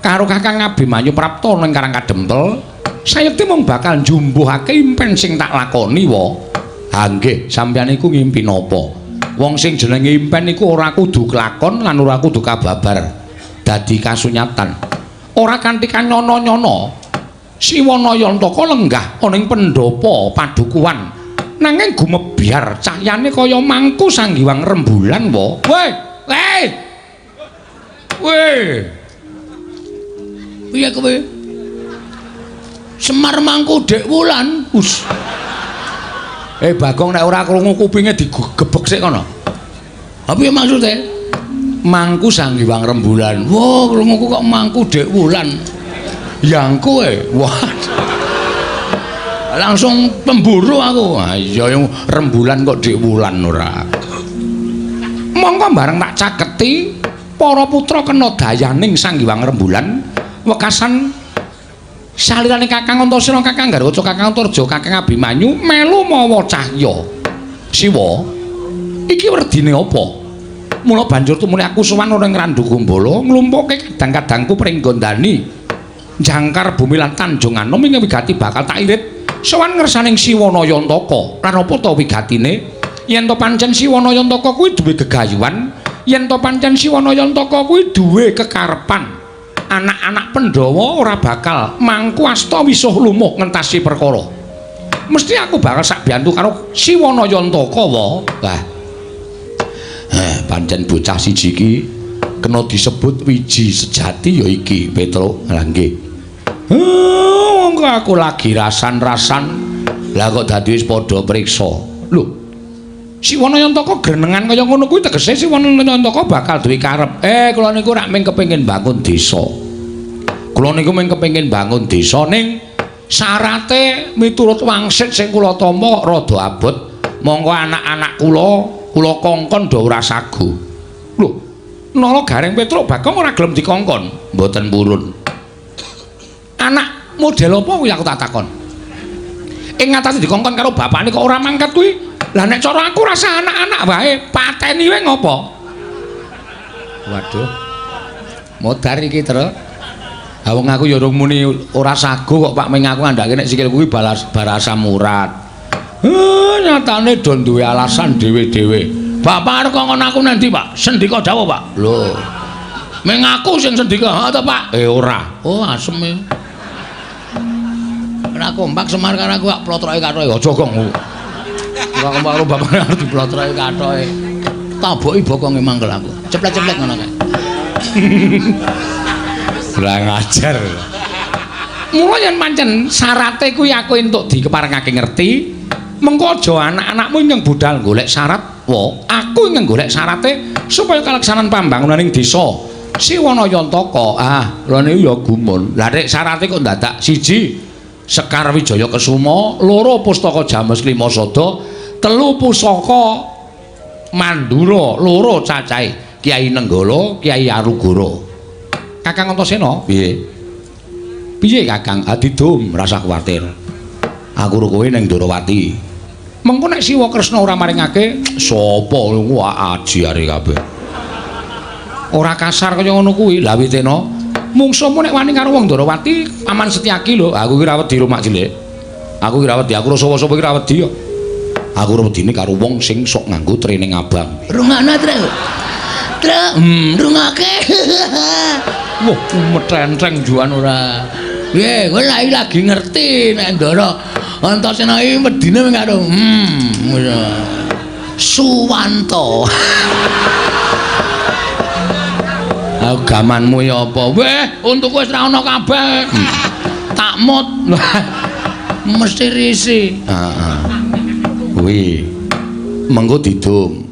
Speaker 1: karo Kakang Abimanyu Prapta ning Karang Kadempel, sayekti mung bakal njumbuhake impen sing tak lakoni wa. Ha nggih, sampeyan iku ngimpi napa? Wong sing jenenge impen iku ora kudu kelakon lan ora kudu kababar dadi kasunyatan. Ora kanthi kanyono-nyono Siwanayantaka lenggah ana ing pendhapa padukuhan. Nanging gumebyar cahyane kaya mangku sanggiwang rembulan wa. Weh, weh. Weh. Piye kowe? Semar mangku Dek Wulan. Us. Bagong nek ora krungu kupinge digebek sik kono. Ha piye maksude? Mangku sanggiwang rembulan. Wah, krunguku kok mangku Dek Wulan. Yangku e. Wah. Langsung pemburu aku. Ha iya rembulan kok Dek Wulan ora. Mongko bareng tak caketi para putra kena dayaning Sang Hyang Rembulan wekasan salirane Kakang Antasena, Kakang Garwaca, Kakang Antarja, Kakang Abimanyu melu mawa cahya. Siwa, iki werdine apa? Mula banjur tumune aku sowan ora ing Randu Gumbala nglumpukke kadang-kadangku pringgondani jangkar bumi lan Tanjung Anom ing wigati bakal tak irit sowan ngersaning Siwanayantaka. Lan apa ta wigatine? Yen to pancen Siwanayantaka kuwi duwe gegayuhan, yen to pancen Siwanayantaka kuwi duwe kekarepan, anak-anak Pandhawa ora bakal mangku asta wisuh lumuh ngentasi perkara. Mesti aku bakal sak biyantu karo Siwanayantaka wa. Lah. Pancen bocah siji iki kena disebut wiji sejati ya iki, Petruk. Lah nggih. Monggo aku lagi rasan-rasan. Lah kok dadi wis padha priksa. Lho. Siwanayantaka grenengan kaya ngono kuwi tegese Siwanayantaka bakal duwe karep. Kula niku rak mung kepengin bangun desa. Kula niku mung kepengin bangun desa ning syarate miturut wangsit sing kula tampa rada abot. Monggo anak-anak kula kula kongkon do ora sagu. Lho, nala Gareng Petruk Bagong ora gelem dikongkon. Mboten purun. Anak model apa kuwi aku tak takon. Ing ngatasé dikongkon karo bapakne kok ora mangkat kuwi. Lah nek cara aku rasa anak-anak wae pateni wae ngopo? Waduh. Modar iki, Tru. Ha wong aku ya urung muni ora sagu kok Pak, ming aku ngandhake nek sikilku kuwi balas barasa murat. Nyatane do duwe alasan dhewe-dhewe. Bapak arep kongkon aku nanti, Pak? Sendika dawuh, Pak. Lho. Ming aku sing sendika, ha to, Pak? Ora. Oh, asem e. Ora kompak Semar karo aku kok plotroke kathoke. Aja gong. Ora kompak karo bapak arep diplotroke kathoke. Taboki bokonge mangkel aku. Ceplet-ceplet ngono kae. Kurang ajar. Mula yen pancen syarate kuwi aku entuk dikeparengake ngerti, mengko aja anak-anakmu ingkang budal golek syarat, wa aku ingkang golek syarate supaya kaleksanan pambangunan ing desa Siwanayantaka. Ah, lha niku ya gumun. Lah nek syarate kok dadak siji Sekar Wijaya Kesuma, loro Pustaka James Lima Sada, telu Pusaka Mandura, loro cacahe Kyai Nenggala, Kyai Arugara. Kakang Antasena, piye? Piye Kakang? Adidum, rasah kuwatir. Aku ro kowe ning Ndorowati. Mengko nek Siwa Kresna ora maringake, sapa wah aji are kabeh. Ora kasar kaya ngono kuwi. Lah witena, mungsuhmu nek wani karo wong Ndorowati, Paman Setyaki lho. Aku ki ora wedi rumak cilik. Aku ki ora wedi, aku sapa-sapa ki ora wedi kok. Aku ora wedine karo wong sing sok nganggo training abang.
Speaker 2: Rungokno, Truk. Truk, rungokake.
Speaker 1: Wah, metenteng juan ora.
Speaker 2: Piye, kowe lagi ngerti nek Ndara Antasena iki wedine mung karo Suwanto.
Speaker 1: Aku gamanmu ya apa? Weh, untukku wis ra ono kabeh. Tak mut.
Speaker 2: Mesti risi.
Speaker 1: Heeh. Kuwi mengko didum.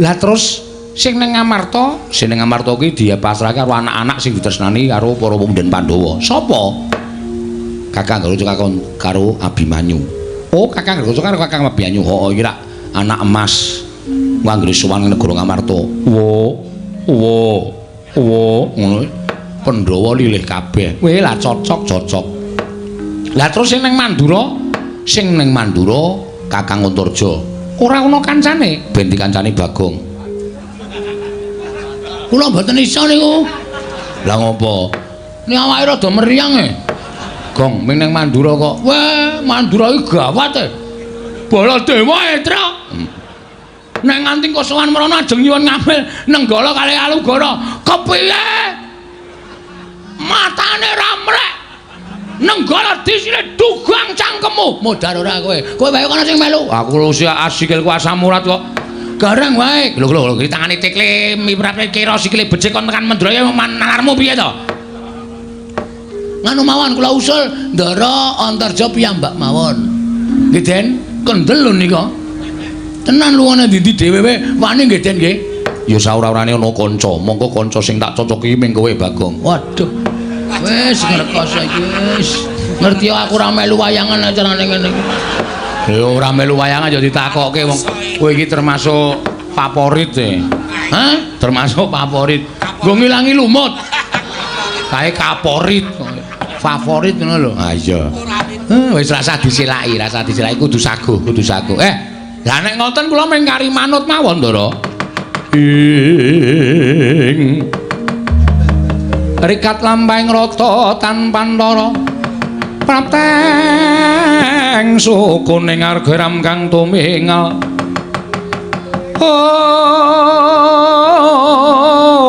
Speaker 1: Lah terus sing ning Ngamarta, sing ning Ngamarta kuwi dipasrahke karo anak-anak sing ditresnani karo para pemuda Pandhawa. Sapa? Kakang Garwaca karo Abimanyu. Oh, Kakang Garwaca karo Kakang Abimanyu. Heeh, iki rak anak emas. Anggere sowan ning negara Ngamarta. Wo, wo, wo, ngono. Pandhawa lilih kabeh. Weh, lah cocok, cocok. Lah terus sing ning Mandura, sing ning Mandura Kakang Antarja. Ora ana kancane, ben dikancani Bagong.
Speaker 2: Kula mboten iso niku.
Speaker 1: Lah ngopo?
Speaker 2: Ni awake rada meriang e.
Speaker 1: Gong, ming ning Mandura kok.
Speaker 2: Weh, Mandura iki gawat e. Baladewa e, Truk.
Speaker 1: Nek nganti kosowan mrono ajeng nyuwun ngambil Nenggala kalih Alugoro. Kepiye? Matane ra mrek. Nenggala disile dugang cangkemmu.
Speaker 2: Modar ora kowe. Kowe wae kono sing melu.
Speaker 1: Aku lho sikilku asam urat kok. Gareng wae. Lho lho iki tangane tekle miprate kira sikile becik kon tekan Mendraya nalarmu piye to?
Speaker 2: Nganu mawon kula usul Ndara Antarja piyambak mawon.
Speaker 1: Nggih Den, kendel lho nika.
Speaker 2: Tenan luwene ndi-ndi dhewe wae wani nggih Den nggih.
Speaker 1: Ya saura-urane ana kanca, mongko kanca sing tak cocoki ming kowe Bagong.
Speaker 2: Waduh. Wis ngrekoso iki wis. Ngerti aku ora melu wayangan acarane ngene iki.
Speaker 1: Ya ora melu wayangan ya ditakokke wong kowe iki termasuk favorit e.
Speaker 2: Hah?
Speaker 1: Termasuk favorit. Nggo ngilangi lumut. Kae kaporit. Favorit ngono lho. Ha iya. Wis rasah disilaki, rasah disilaki kudu saguh, kudu saguh. Lah nek ngoten kula mung kari manut mawon, Ndara. Ing rikat lampahing rata tanpa ntara prapteng sukuning arga ram kang tumingal.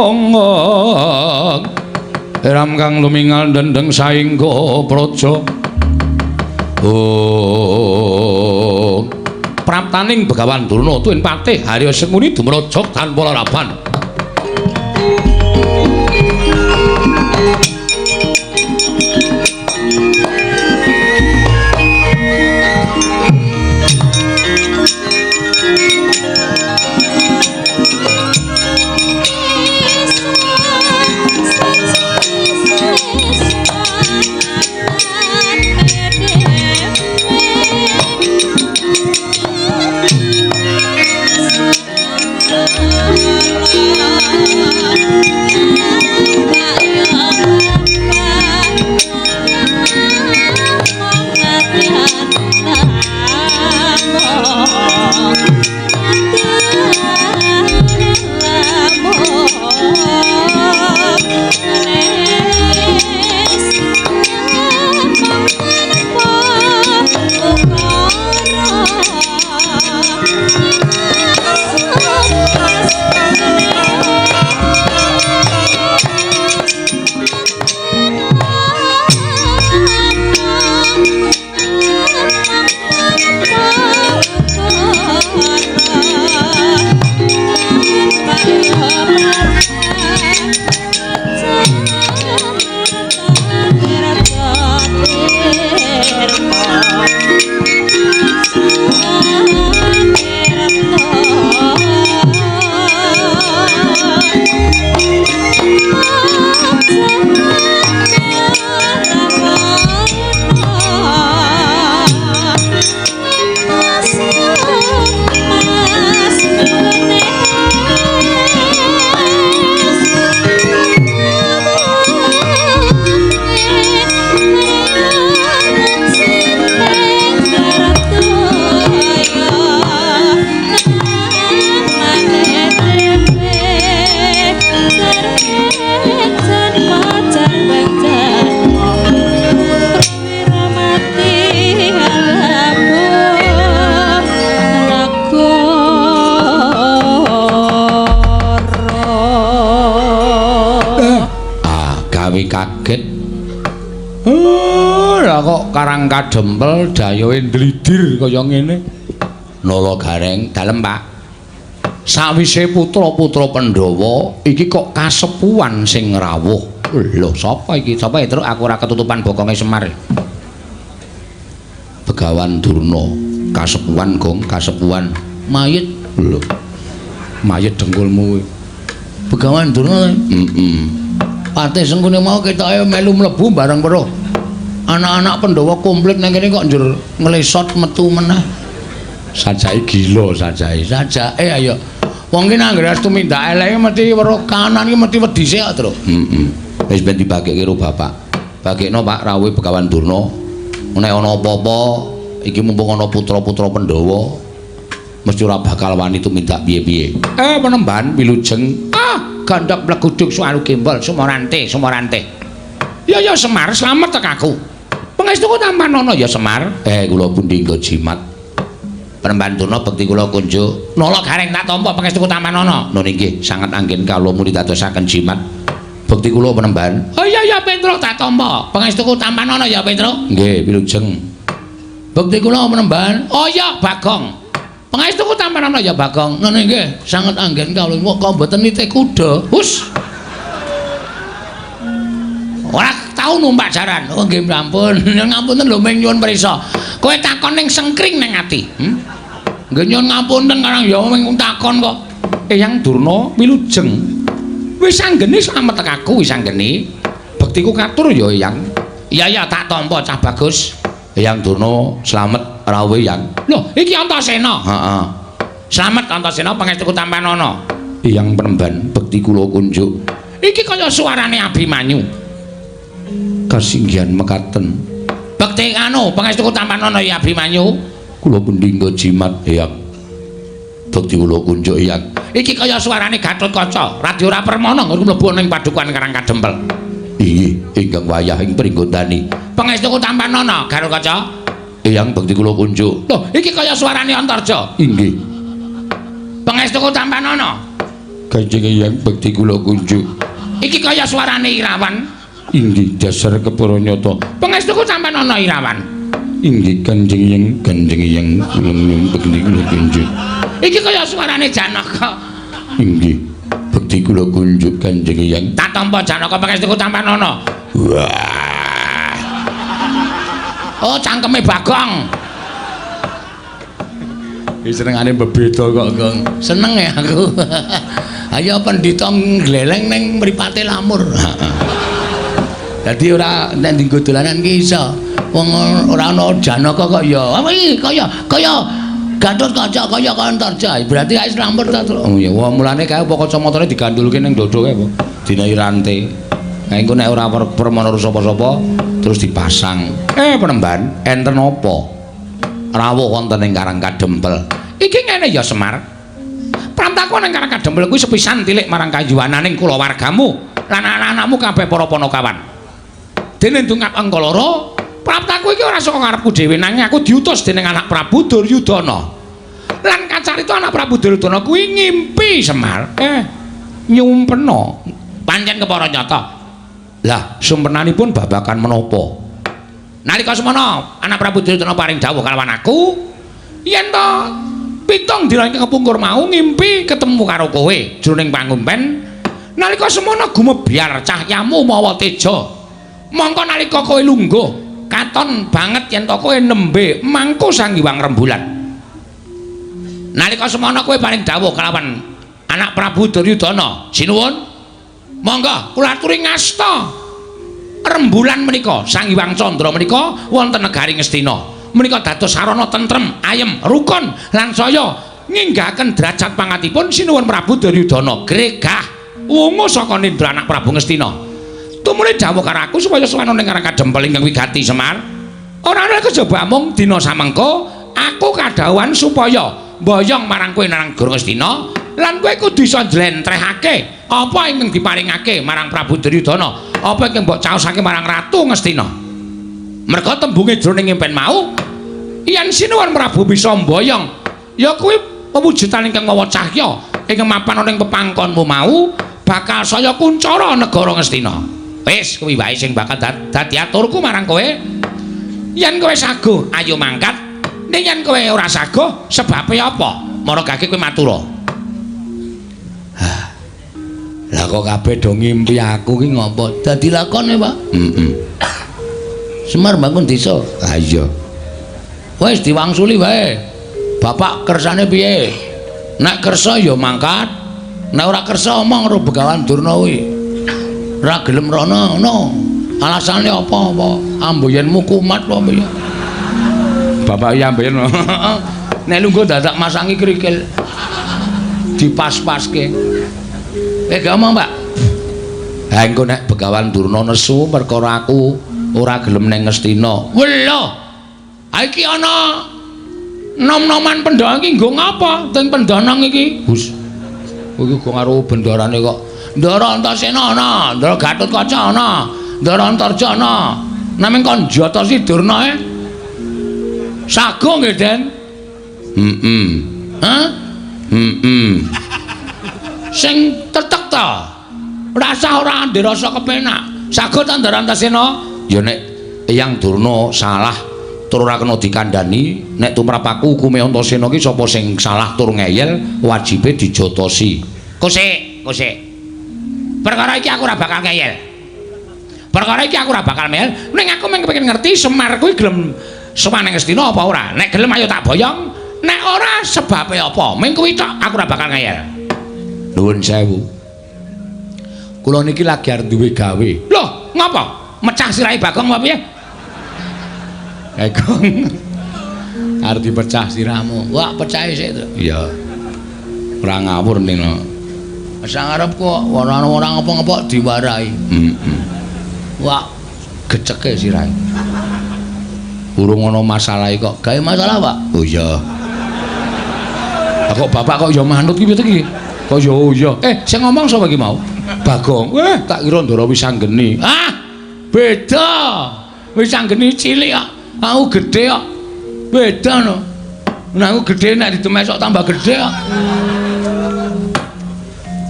Speaker 1: Ong ram kang lumingal dendeng saingga praja. Oh, praptaning Begawan Durna tuwin patih Harya Sengkuni dumrajak tanpa laraban. Karang kadempel dayohe ndlidir kaya ngene. Nala Gareng, dalem Pak. Sawise putra-putra Pandhawa iki kok kasepuhan sing rawuh. Lho sapa iki? Sapa ya, Truk? Aku ora ketutupan bokonge Semar. Begawan Durna, kasepuhan Gong, kasepuhan.
Speaker 2: Mayit.
Speaker 1: Lho. Mayit dengkulmu kuwi.
Speaker 2: Begawan Durna.
Speaker 1: Heeh.
Speaker 2: Patih Sengkuni mau ketoke melu mlebu bareng weruh. Anak-anak Pandhawa komplit nang kene kok njur nglesot metu meneh.
Speaker 1: Sajake gila sajake.
Speaker 2: Sajake ayo. Wong ki nang anggere tumindak eleke mesti weruh kanan ki mesti wedi sik kok, Truk.
Speaker 1: Heeh. Wis ben dibagekke karo bapak. Bagekno Pak rawuhe Begawan Durna. Nek ana apa-apa iki mumpung ana putra-putra Pandhawa mesti ora bakal wani tumindak piye-piye. Penemban wilujeng. Ah, gandhak mleguduk suaru gembol sumorante, sumorante. Ya ya Semar, slamet tek aku. Pangestuku tampan ana ya Semar. Kula pundi nggo jimat. Penemban Durna bekti kula kunjuk. Nala Gareng tak tampa pangestuku tampanana. Nun inggih sanget anggen kawula muni dadosaken jimat. Bekti kula Penemban. Oh iya ya Petruk tak tampa. Pangestuku tampanana ya Petruk. Nggih, wilujeng. Bekti kula Penemban. Oh iya Bagong. Pangestuku tampanana ya Bagong. Nun inggih sanget anggen kawula kok mboten nitih kuda. Hus. Ora tau numpak jaran. Oh nggih ampun. Ngapunten lho ming nyuwun prisa. Kowe takon ning sengkring ning ati. Nggih nyuwun ngapunten karang ya ming takon kok. Eyang Durna wilujeng. Wis anggene slamet aku wis anggene. Bektiku katur ya Eyang. Iya ya tak tampa cah bagus. Eyang Durna slamet rawuh Eyang. Lho iki Antasena. Heeh. Slamet Antasena pangestuku tampanana. Eyang Penemban bekti kula kunjuk. Iki kaya suarane Abimanyu. Kasinggihan mekaten. Bekti anu pangestuku tampanana ya Abimanyu. Kula pendingga jimat Eyang. Bekti kula kunjuk Eyang. Iki kaya suarane Gatotkaca, Radya ora permana nggon mlebu ning padukuhan Karang Kadempel. Inggih, ingkang wayah ing pringgondani. Pangestuku tampanana Gatotkaca. Eyang bekti kula kunjuk. Lho, iki kaya suarane Antarja. Inggih. Pangestuku tampanana. Kanjeng Eyang bekti kula kunjuk. Iki kaya suarane Irawan. Inggih dasar kepara nyata. Pangestuku tampanana Irawan. Inggih Kanjeng Eyang, Kanjeng Eyang kula nyuwun bekti kula kunjuk. Iki kaya suarane Janaka. Inggih, bekti kula kunjuk Kanjeng Eyang. Tak tampa Janaka pangestuku tampanana. Wah. Oh, cangkeme Bagong.
Speaker 2: Iki senengane bebeda kok, Gong.
Speaker 1: Seneng ya aku. Ayo pendhita ngleleng ning mripate lamur. Dadi ora nek dienggo dolanan ki iso. Wong ora ana Janaka kok ya. Apa iki kaya kaya Gatotkaca kaya Antarja. Berarti wis lamur ta, Truk.
Speaker 2: Oh ya, wah mulane kae apa kacamatane digandulke ning dodo kae apa? Dinahi rante. Nah engko nek ora permana sapa-sapa terus dipasang. Penemban, enten apa? Rawuh wonten ing Karang Kadempel.
Speaker 1: Iki ngene ya Semar. Pramtaku ning Karang Kadempel kuwi sepisan tilik marang kayuwananing kulawargamu lan anak-anakmu kabeh para panakawan. Dene ndungap angka loro, praptaku iki ora saka ngarepku dhewe nanging aku diutus dening anak Prabu Duryudana. Lan kacarita anak Prabu Duryudana kuwi ngimpi Semar. Nyumpena. Pancen kepara nyata.
Speaker 2: Lah, sumpenanipun babagan menapa?
Speaker 1: Nalika semana anak Prabu Duryudana paring dawuh kalawan aku, yen to pitung dina ingkang kepungkur mau ngimpi ketemu karo kowe jroning pangumpen. Nalika semana gumebyar cahyamu mawa teja. Mongko nalika kowe lungguh katon banget yen to kowe nembe mangku Sang Hyang Rembulan. Nalika semana kowe paring dawuh kalawan anak Prabu Duryudana, sinuwun monggo kula aturi ngasta rembulan menika Sang Hyang Candra menika wonten negari Ngastina. Menika dados sarana tentrem, ayem, rukun lan saya nginggahaken derajat pangatipun sinuwun Prabu Duryudana gregah wungu saka nindra anak Prabu Ngastina. Tumuli dawuh karo aku supaya sowan ning Karang Kadempel ingkang wigati Semar. Ora ana kejaba mung dina samengko aku kadhawuhan supaya mboyong marang kowe nang negara Ngastina lan kowe kudu iso njlentrehake apa ingkang diparingake marang Prabu Duryudana, apa ingkang mbok caosake marang Ratu Ngastina. Merga tembunge jroning impen mau yen sinuwun Prabu bisa mboyong ya kuwi pewujudan ingkang mawa cahya ingkang mapan ana ing pepangkonmu mau bakal saya kuncara negara Ngastina. Wis kuwi wae sing bakal dadi aturku marang kowe. Yen kowe saguh ayo mangkat, ning yen kowe ora saguh sebabe apa? Maragake kowe matura.
Speaker 2: Hah. Lah kok kabeh do ngimpi aku ki ngopo?
Speaker 1: Dadi lakone, Pak.
Speaker 2: Heeh.
Speaker 1: Semar bangun desa.
Speaker 2: Ha iya.
Speaker 1: Wis diwangsuli wae. Bapak kersane piye? Nek kersa ya mangkat, nek ora kersa omong karo Begawan Durna kuwi. Ora gelem rono ngono. Alasane apa-apa? Amboyenmu kumat apa piye?
Speaker 2: Bapak ya amboyen.
Speaker 1: Nek lungguh dadak masangi krikil. Dipas-paske. Gak omong, Pak.
Speaker 2: Ha engko nek Begawan Durna nesu perkara aku ora gelem ning Ngastina.
Speaker 1: Welo. Ha iki ana nom-noman Pandhawa iki nggo ngapa? Teng Pendanang iki.
Speaker 2: Hus. Iki go karo bendarane kok.
Speaker 1: Ndara Antasena ana, Ndara Gatotkaca ana, Ndara Antarja ana. Naming kon jata si Durna e. Sago nggih, Den. Heeh. Hah? Heeh. Sing tetek ta. Rasa ora ndek rasa kepenak. Saged ta Ndara Antasena? Ya nek Eyang Durna salah tur ora kena dikandhani, nek tumrap aku hukume Antasena ki sapa sing salah tur ngeyel wajibe dijotosi. Kosek, kosek. Perkara iki aku ora bakal ngeyel. Perkara iki aku ora bakal ngeyel, ning aku mung kepengin ngerti Semar kuwi gelem sowan ning Ngastina apa ora. Nek gelem ayo tak boyong, nek ora sebabe apa? Mung kuwi tok aku ora bakal ngeyel. Nuwun sewu. Kula niki lagi arep duwe gawe. Loh, ngapa? Mecah sirahe Bagong apa piye? Bagong. Arep dipecah sirahmu. Wah, pecahe sik to. Iya. Ora ngawur nino. Sang arep kok ora ora ngapa-ngapa diwarahi. Heeh. Wah, geceke sirahe. Urung ana masalahe kok. Gawe masalah, Pak? Oh iya. Lah kok bapak kok ya manut ki piye to ki? Kok ya oh iya. Sing ngomong sapa iki mau? Bagong. Tak kira Ndara Wisanggeni. Ah, beda. Wisanggeni cilik kok. Aku gedhe kok. Beda no. Nek aku gedhe nek didemesok tambah gedhe kok.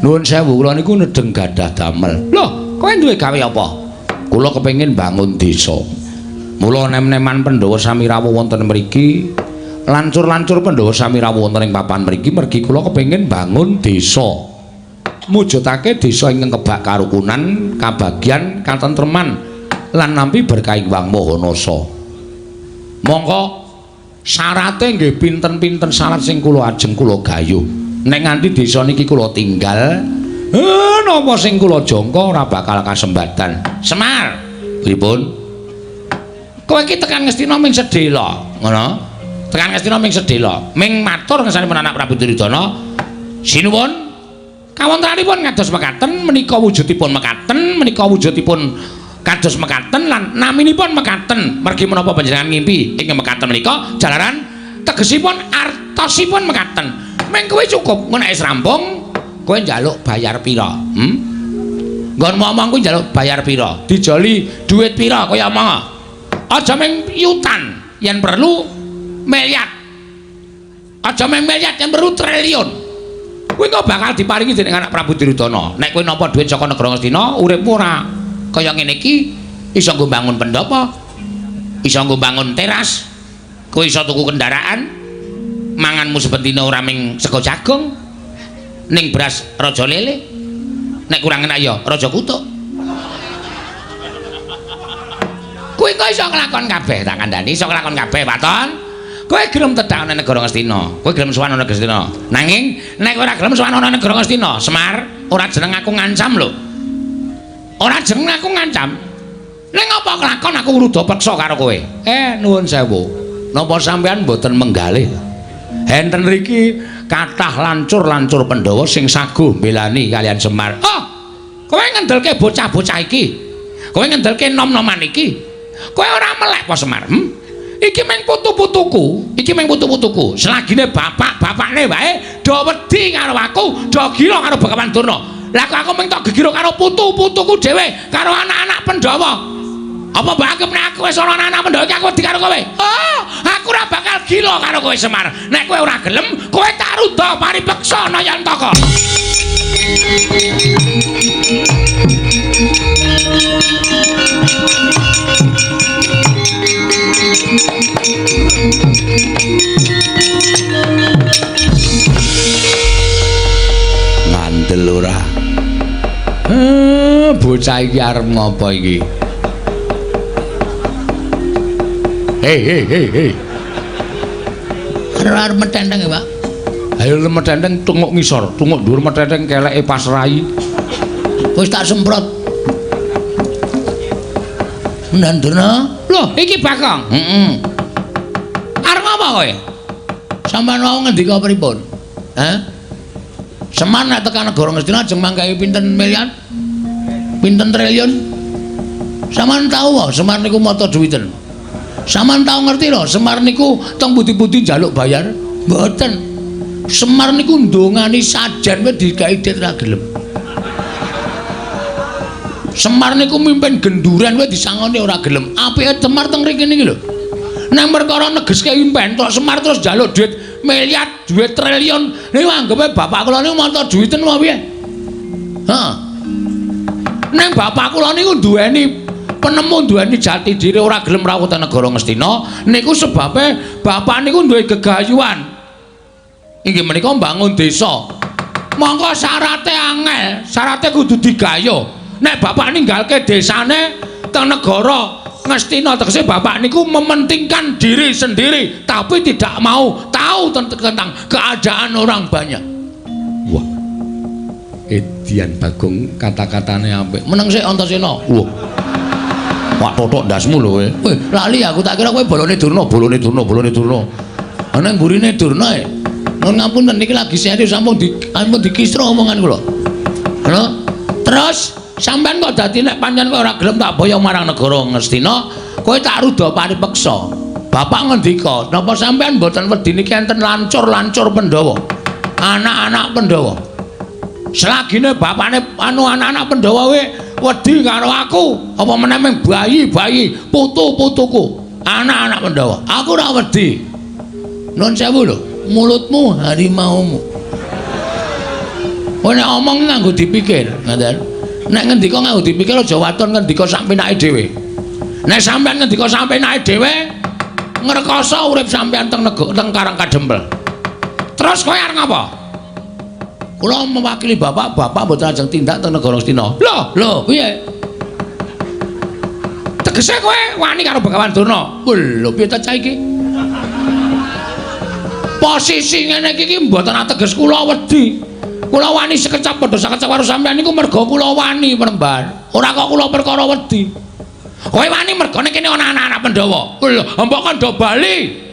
Speaker 1: Nuwun sewu, kula niku nedeng gadah damel. Loh, kowe duwe gawe apa? Kula kepengin bangun desa. Mula nem-neman Pandhawa sami rawuh wonten mriki, lancur-lancur Pandhawa sami rawuh wonten ing papan mriki mergi kula kepengin bangun desa. Mujudake desa ingkang kebak karukunan, kabagyan, katentreman lan nampi berkah Hyang Maha Nasa. Mongko syarate nggih pinten-pinten syarat sing kula ajeng kula gayuh. Nek nganti desa niki kula tinggal, napa sing kula jangka ora bakal kasembatan. Semar, pripun? Kowe iki tekan Ngastina ming sedhela, ngono? Tekan Ngastina ming sedhela, ming matur ngersanipun anak Prabu Duryudana. Sinuwun. Kawontenanipun kados mekaten menika wujudipun mekaten, menika wujudipun kados mekaten lan naminipun mekaten. Mergi menapa panjenengan ngimpi ing mekaten menika jalaran tegesipun artosipun mekaten. Ming kowe cukup, engko nek wis rampung kowe njaluk bayar pira? Nggon ngomong kuwi njaluk bayar pira? Dijoli dhuwit pira kaya omong. Aja ming yutan, yen perlu miliar. Aja ming miliar, yen perlu triliun. Kowe kok bakal diparingi dening anak Prabu Duryudana. Nek kowe nampa dhuwit saka negara Ngastina, uripmu ora kaya ngene iki, iso nggo bangun pendhapa, iso nggo bangun teras, kowe iso tuku kendaraan, manganmu saben dina ora ming sego jagung, ning beras raja lele, nek kurang enak ya raja kutuk. Kowe kok iso nglakon kabeh, tak kandhani iso nglakon kabeh, waton. Kowe gelem tedak ana negara Ngastina, kowe gelem sowan ana Ngastina. Nanging nek ora gelem sowan ana negara Ngastina, Semar, ora jeneng aku ngancam lho. Ora jeneng aku ngancam. Ning apa kelakon aku ngruda peksa karo kowe? Nuwun sewu. Napa sampean mboten menggalih? Enten riki kathah lancur-lancur Pandhawa sing saguh mbelani kalian Semar. Oh, kowe ngendelke bocah-bocah iki. Kowe ngendelke nom-noman iki. Kowe ora melek apa Semar? Iki mung putu-putuku, iki mung putu-putuku. Selagine bapak-bapakne wae do wedi karo aku, do gila karo Begawan Durna. Lah kok aku mung tok gegiro karo putu-putuku dhewe, karo anak-anak Pandhawa. Apa mbok anggap nek aku wis ana anak-anak Pandhawa iki aku wedi karo kowe? Oh, aku ora bakal gila karo kowe Semar. Nek kowe ora gelem, kowe tak rudha paripeksa Nayantaka. Ngandel ora? Bocah iki arep ngopo iki? Hei hei hei hei. Arep metenteng ya, Pak? Ayo metenteng tunguk ngisor, tunguk dhuwur metenteng keleke pas rai. Wis tak semprot. Ndandurna. Loh, iki Bagong. Heeh. Arep apa kowe? Sampeyan wau ngendika pripun? Hah? Semar nek tekan negara Ngastina ajeng manggahi pinten miliar? Pinten triliun? Sampeyan tau wae Semar niku mata duwiten. Sampeyan tau ngerti lho, Semar niku teng pundi-pundi njaluk bayar? Mboten. Semar niku ndongani sajen wae digawe dit ra gelem. Semar niku mimpin genduren wae disangoni ora gelem. Apike Semar teng mriki niki lho. Nang perkara negeske impen tok Semar terus njaluk duit miliar, duit triliun. Niku anggepe bapak kula niku manca duwiten apa piye? Heeh. Ning bapak kula niku duweni penemu, duweni jati diri, ora gelem rawuh teng negara Ngastina. Niku sebabe bapak niku duwe gegayuhan. Inggih menika mbangun desa. Mongko syarate angel, syarate kudu digayuh. Nek bapak ninggalke desane teng negara Ngastina, tegese bapak niku mementingkan diri sendiri tapi tidak mau tahu tentang keadaan orang banyak. Wah. Edian Bagong kata-katane apik. Meneng sik Antasena. Wah. Wak totok ndasmu lho kowe. Weh, lali aku tak kira kowe bolone Durna, bolone Durna, bolone Durna. Ana mburine Durna e. Nuwun ngapunten niki lagi serius sampun dikisra omongan kula. Lho, terus sampean kok dadi nek pancen kowe ora gelem tak boyong marang negara Ngastina, kowe tak ruda paripeksa. Bapak ngendika, napa sampean mboten wedi niki enten lancur-lancur Pandhawa? Anak-anak Pandhawa. Selagine bapakne anu anak-anak Pandhawa kowe wedi karo aku, apa meneh ming bayi-bayi, putu-putuku, anak-anak Pandhawa. Aku ora wedi. Nuwun sewu lho, mulutmu harimaumu. Kowe nek omong nganggo dipikir, ngoten. Nek ngendika nganggo dipikir aja waton ngendika sak penake dhewe. Nek sampean ngendika sak penake dhewe, ngrekoso urip sampean teng teng Karang Kadempel. Terus kowe arep ngapa? Kula mewakili bapak, bapak mboten ajeng tindak teng negara Ngastina. Lho, lho, piye? Tegese kowe wani karo Begawan Durna. Lho, piye ta cah iki? Posisi ngene iki mboten ateges kula wedi. Kula wani sekecap padha sakecap karo sampean niku merga kula wani Penemban. Ora kok kula perkara wedi. Kowe wani mergane kene ana anak-anak Pandhawa. Lho, mbok kon do bali.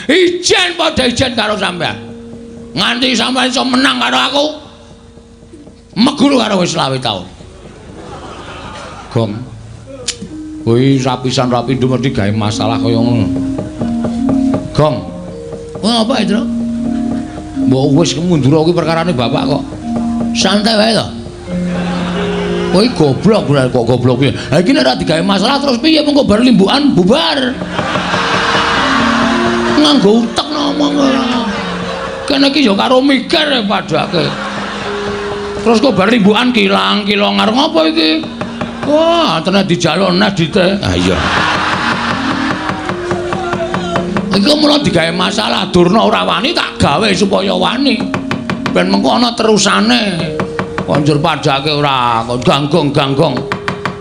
Speaker 1: Ijen padha ijen karo sampean. Nganti sampean iso menang karo aku. Meguru karo wis 25 taun. Gong. Kuwi rapisan rapindo mesti gawe masalah kaya ngono. Gong. Wah, apa itu? Mbok wis mundur kuwi perkarane bapak kok. Santai wae to. Kowe goblok kok goblok piye? Ha iki nek ora digawe masalah terus piye mengko bar limbukan bubar. Nganggo utek ngomong ora. Kene iki ya karo mikir padake. Terus kok bar limbukan kilang-kilong arep ngopo iki? Wah, tenan dijaluk nes dite. Ha iya. Iku mula digawe masalah Durna ora wani tak gawe supaya wani. Ben mengko ana terusane. Konjur padake ora kok ganggong-ganggong.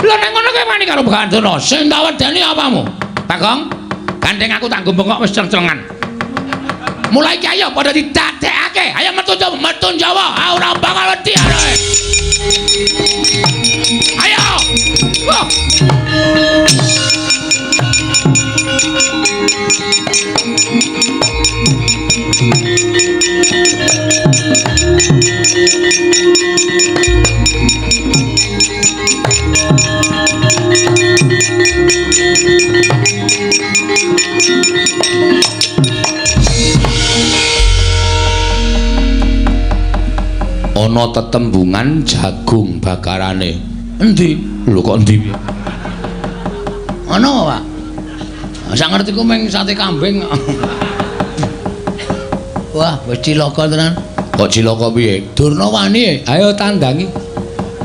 Speaker 1: Lha nek ngono kowe wani karo Begawan Durna, sing tak wedeni apamu? Bagong, gandeng aku tak bengok wis ceng-cengan. Mulai iki ayo padha didadekake. Ayo metu Jawa, metu Jawa. Ah ora bakal wedi arek. Ayo. Wah. Ana tetembungan jagung bakarane. Endi? Lho kok endi? Ana apa, Pak? Sak ngertiku mung sate kambing. Wah, wis cilaka tenan. Kok cilaka piye? Durna wani. Ayo tandangi.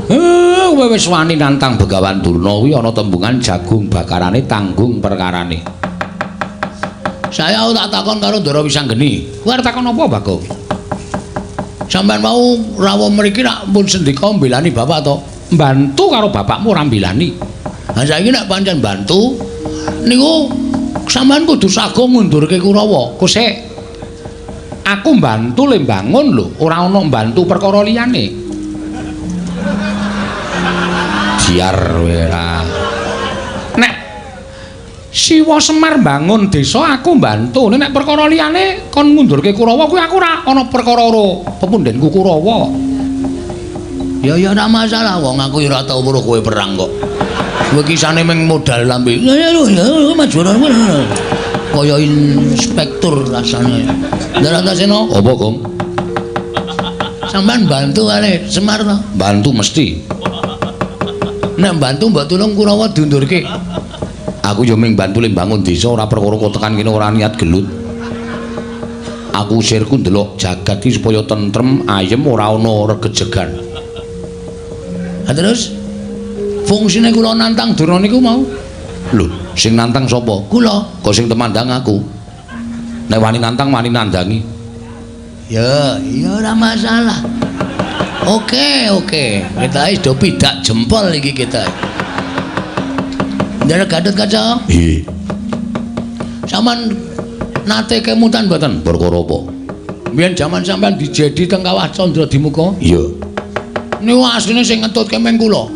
Speaker 1: Kowe wis wani nantang Begawan Durna kuwi ana tembungan jagung bakarane tanggung perkarane. Saya tak takon karo Ndara Wisanggeni. Kowe arep takon apa, Bagong? Sampeyan mau rawuh mriki rak pun sendika mbelani bapak to? Mbantu karo bapakmu ora mbelani. Ha saiki nek pancen bantu niku sampeyan kudu sago ngundurke Kurawa. Kosek. Aku mbantu le mbangun lho, ora ana mbantu perkara liyane. Jiar ora. Nek Siwa Semar mbangun desa aku mbantu. Nek perkara liyane kon ngundurke Kurawa kuwi aku ora ana perkara karo pepundenku Kurawa. Ya ya ora masalah wong aku ya ora tau weruh kowe perang kok. Kowe kisane mung modal lambe. Ya ya ya maju. Kaya inspektur rasane. Ndara Antasena, apa, Gong? Sampeyan bantu kali Semar to? Bantu mesti. Nek bantu mbok tulung Kurawa diundurke. Aku yo mung bantu le mbangun desa ora perkara kok tekan kene ora niat gelut.
Speaker 2: Aku usirku ndelok jagat iki supaya tentrem, ayem, ora ana regejegan.
Speaker 1: Ha terus fungsine kula nantang Durna niku mau.
Speaker 2: Lho, sing nantang sapa?
Speaker 1: Kula.
Speaker 2: Kok sing temandang aku. Nek wani nantang, wani nandangi.
Speaker 1: Ya, ya ora masalah. Oke, oke. Kita wis do pidak jempol iki kita. Ndara Gatotkaca?
Speaker 2: Nggih.
Speaker 1: Sampeyan nate kemutan mboten?
Speaker 2: Perkara apa?
Speaker 1: Biyen jaman sampeyan dijedi teng Kawah Candradimuka?
Speaker 2: Iya.
Speaker 1: Niku asline sing ngetutke meng kula.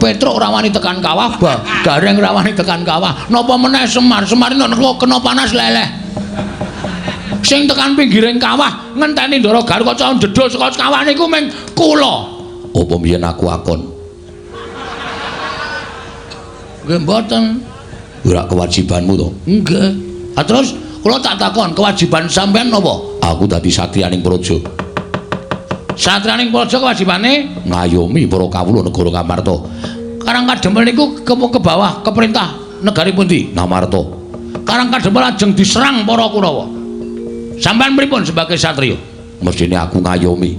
Speaker 1: Petruk ora wani tekan kawah, Gareng ora wani tekan kawah. Napa meneh Semar? Semar nek kena panas leleh. Sing tekan pinggiring kawah ngenteni Ndara Gatotkaca ndedul saka kawah niku meng kula.
Speaker 2: Apa mbiyen aku akon?
Speaker 1: Nggih mboten.
Speaker 2: Ora kewajibanmu to?
Speaker 1: Nggih. Ha terus kula tak takon, kewajiban sampean napa?
Speaker 2: Aku dadi satriyaning praja.
Speaker 1: Satriyaning praja kewajibane
Speaker 2: ngayomi para kawula negara Ngamarta.
Speaker 1: Karang Kadempel niku ke bawah ke perintah negari pundi?
Speaker 2: Ngamarta.
Speaker 1: Karang Kadempel lajeng diserang para Kurawa. Sampean pripun sebagai satriya?
Speaker 2: Mestine aku ngayomi.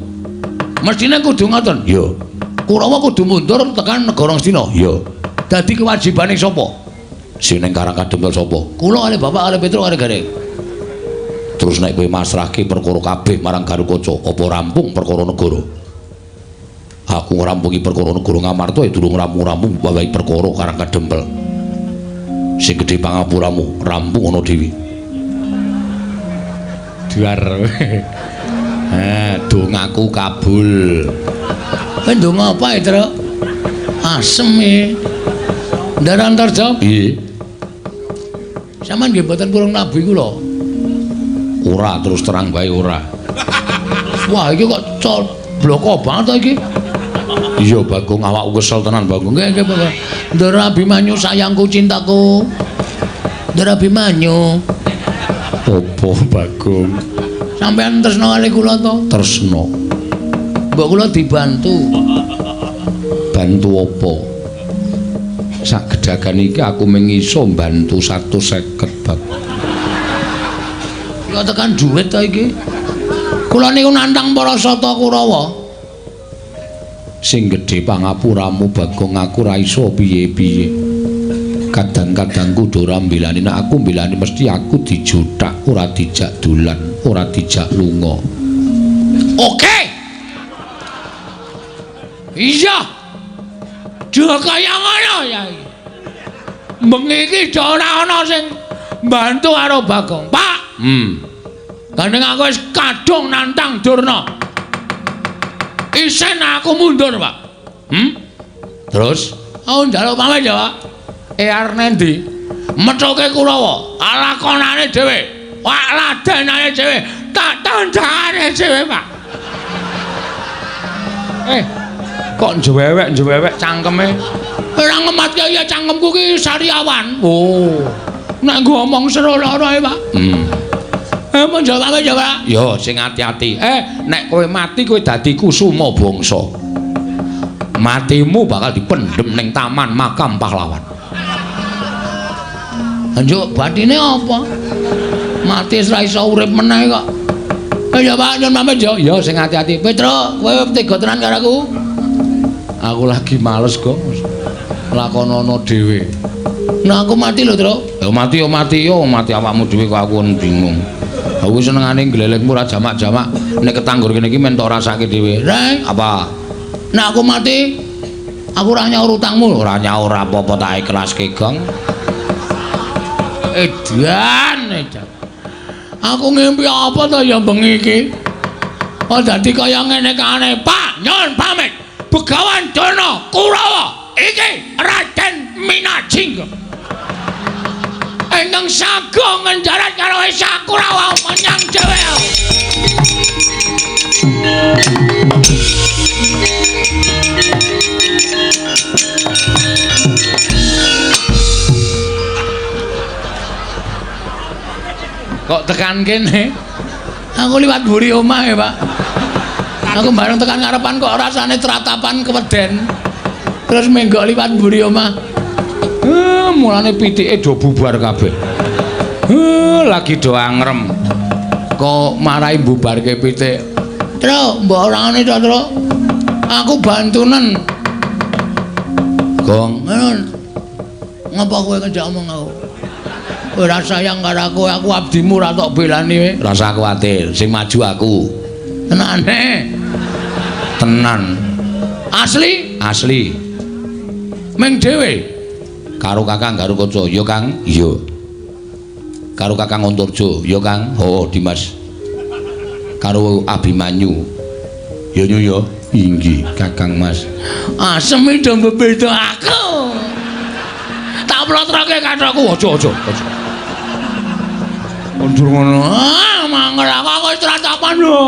Speaker 1: Mestine kudu ngoten.
Speaker 2: Iya.
Speaker 1: Kurawa kudu mundur tekan negara Ngastina.
Speaker 2: Iya.
Speaker 1: Dadi kewajibane sapa?
Speaker 2: Sing ning Karang Kadempel sapa?
Speaker 1: Kula kalih bapak kalih Petruk kalih Gareng.
Speaker 2: Terus nek kowe masrahke perkara kabeh marang Gatotkaca, apa rampung perkara negara? Aku ngrampungi perkara negara Ngamarta ya durung rampung-rampung wawahi perkara Karang Kadempel. Sing gedhe pangapuramu, rampung ana dhewe.
Speaker 1: Duar.
Speaker 2: Dongaku kabul.
Speaker 1: Kowe ndonga apa, Truk? Asem e. Ndara Antarja?
Speaker 2: Piye?
Speaker 1: Sampeyan nggih mboten purung nabi kula.
Speaker 2: Ora, terus terang wae ora.
Speaker 1: Wah, iki kok bloko banget to iki.
Speaker 2: Iya, Bagong, awakku kesel tenan, Bagong.
Speaker 1: Nggih, nggih, Bagong. Ndara Abimanyu sayangku cintaku. Ndara Abimanyu.
Speaker 2: Apa, Bagong?
Speaker 1: Sampeyan tresna kali kula to?
Speaker 2: Tresna.
Speaker 1: Mbok kula dibantu.
Speaker 2: Bantu apa? Sak gedagan iki aku mung iso mbantu 150, Bagong.
Speaker 1: Kula tekan duit to iki. Kula niku nantang para sata Kurawa.
Speaker 2: Sing gedhe pangapuramu, Bagong, aku ora iso piye-piye. Kadang-kadang kudu ora mbelani, nek aku mbelani mesti aku dijuthak, ora dijak dolan, ora dijak lunga.
Speaker 1: Oke. Iya. Dha kaya ngono ya iki. Bengi iki ora ana sing mbantu karo Bagong. Pak. Gandeng aku wis kadung nantang Durna. Isen aku mundur, Pak.
Speaker 2: Terus?
Speaker 1: Aku njaluk pamit ya, Pak. Arep nendi? Methuke Kurawa, lakonane dhewe, wak ladenane dhewe, tak tandangane dhewe, Pak.
Speaker 2: Kok njewewek-njewewek cangkeme?
Speaker 1: Ora ngematke ya cangkemku ki sariawan.
Speaker 2: Oh.
Speaker 1: Nek nggo omong seru lara ae, Pak. Mun jawab ya, Pak.
Speaker 2: Yo sing ati-ati. Nek kowe mati kowe dadi kusuma bangsa. Matimu bakal dipendhem ning taman makam pahlawan.
Speaker 1: Njuk batine apa? Mati wis ra iso urip meneh kok. Ya Pak, nyun pamit yo.
Speaker 2: Ya sing ati-ati.
Speaker 1: Petruk, kowe tega tenan karo aku.
Speaker 2: Aku lagi males, Gong. Lakonono dhewe.
Speaker 1: Nah aku mati lho, Truk.
Speaker 2: Ya mati yo mati yo, mati awakmu dhewe kok aku bingung. Aku senengane glelengmu ora jamak-jamak. Nek ketanggur kene iki men tok rasake dhewe.
Speaker 1: Reng,
Speaker 2: apa?
Speaker 1: Nek aku mati, aku ora nyaur utangmu.
Speaker 2: Ora nyaur apa-apa tak ikhlaske, Gong.
Speaker 1: Edan, edan. Aku ngimpi apa to ya bengi iki? Oh dadi kaya ngene kane, Pak, nyun pamit. Begawan Durna Kurawa iki Raden Minajingga. Ingkang sago ngenjarat karo Esa Kurawa menyang dhewe.
Speaker 2: Kok tekan kene?
Speaker 1: Aku liwat mburi omah ya, Pak. Aku bareng tekan ngarepan kok rasane tratapan keweden. Terus menggok liwat mburi omah.
Speaker 2: Mulane pitike do bubar kabeh. Lagi do angrem.
Speaker 1: Kok marai mbubarke pitik. Truk, mbok ora ngene to, Truk. Aku bantunen. Gong, ngapa kowe ngejak omong aku? Ora sayang karo aku, aku abdimu ora tok belani kowe.
Speaker 2: Rasa kuwatir, sing maju aku.
Speaker 1: Tenane.
Speaker 2: Tenan.
Speaker 1: Asli?
Speaker 2: Asli.
Speaker 1: Ming dhewe
Speaker 2: karo Kakang Garukaca, ya Kang? Iya. Karo Kakang Antarja, ya Kang? Oh, Dimas. Karo Abimanyu. Ya nyu ya. Inggih, Kakang Mas.
Speaker 1: Asem do mbebeda aku. Tak plotroke kathokku,
Speaker 2: aja aja aja. Mundur ngono.
Speaker 1: Ah, mangkel aku wis tratapan lho.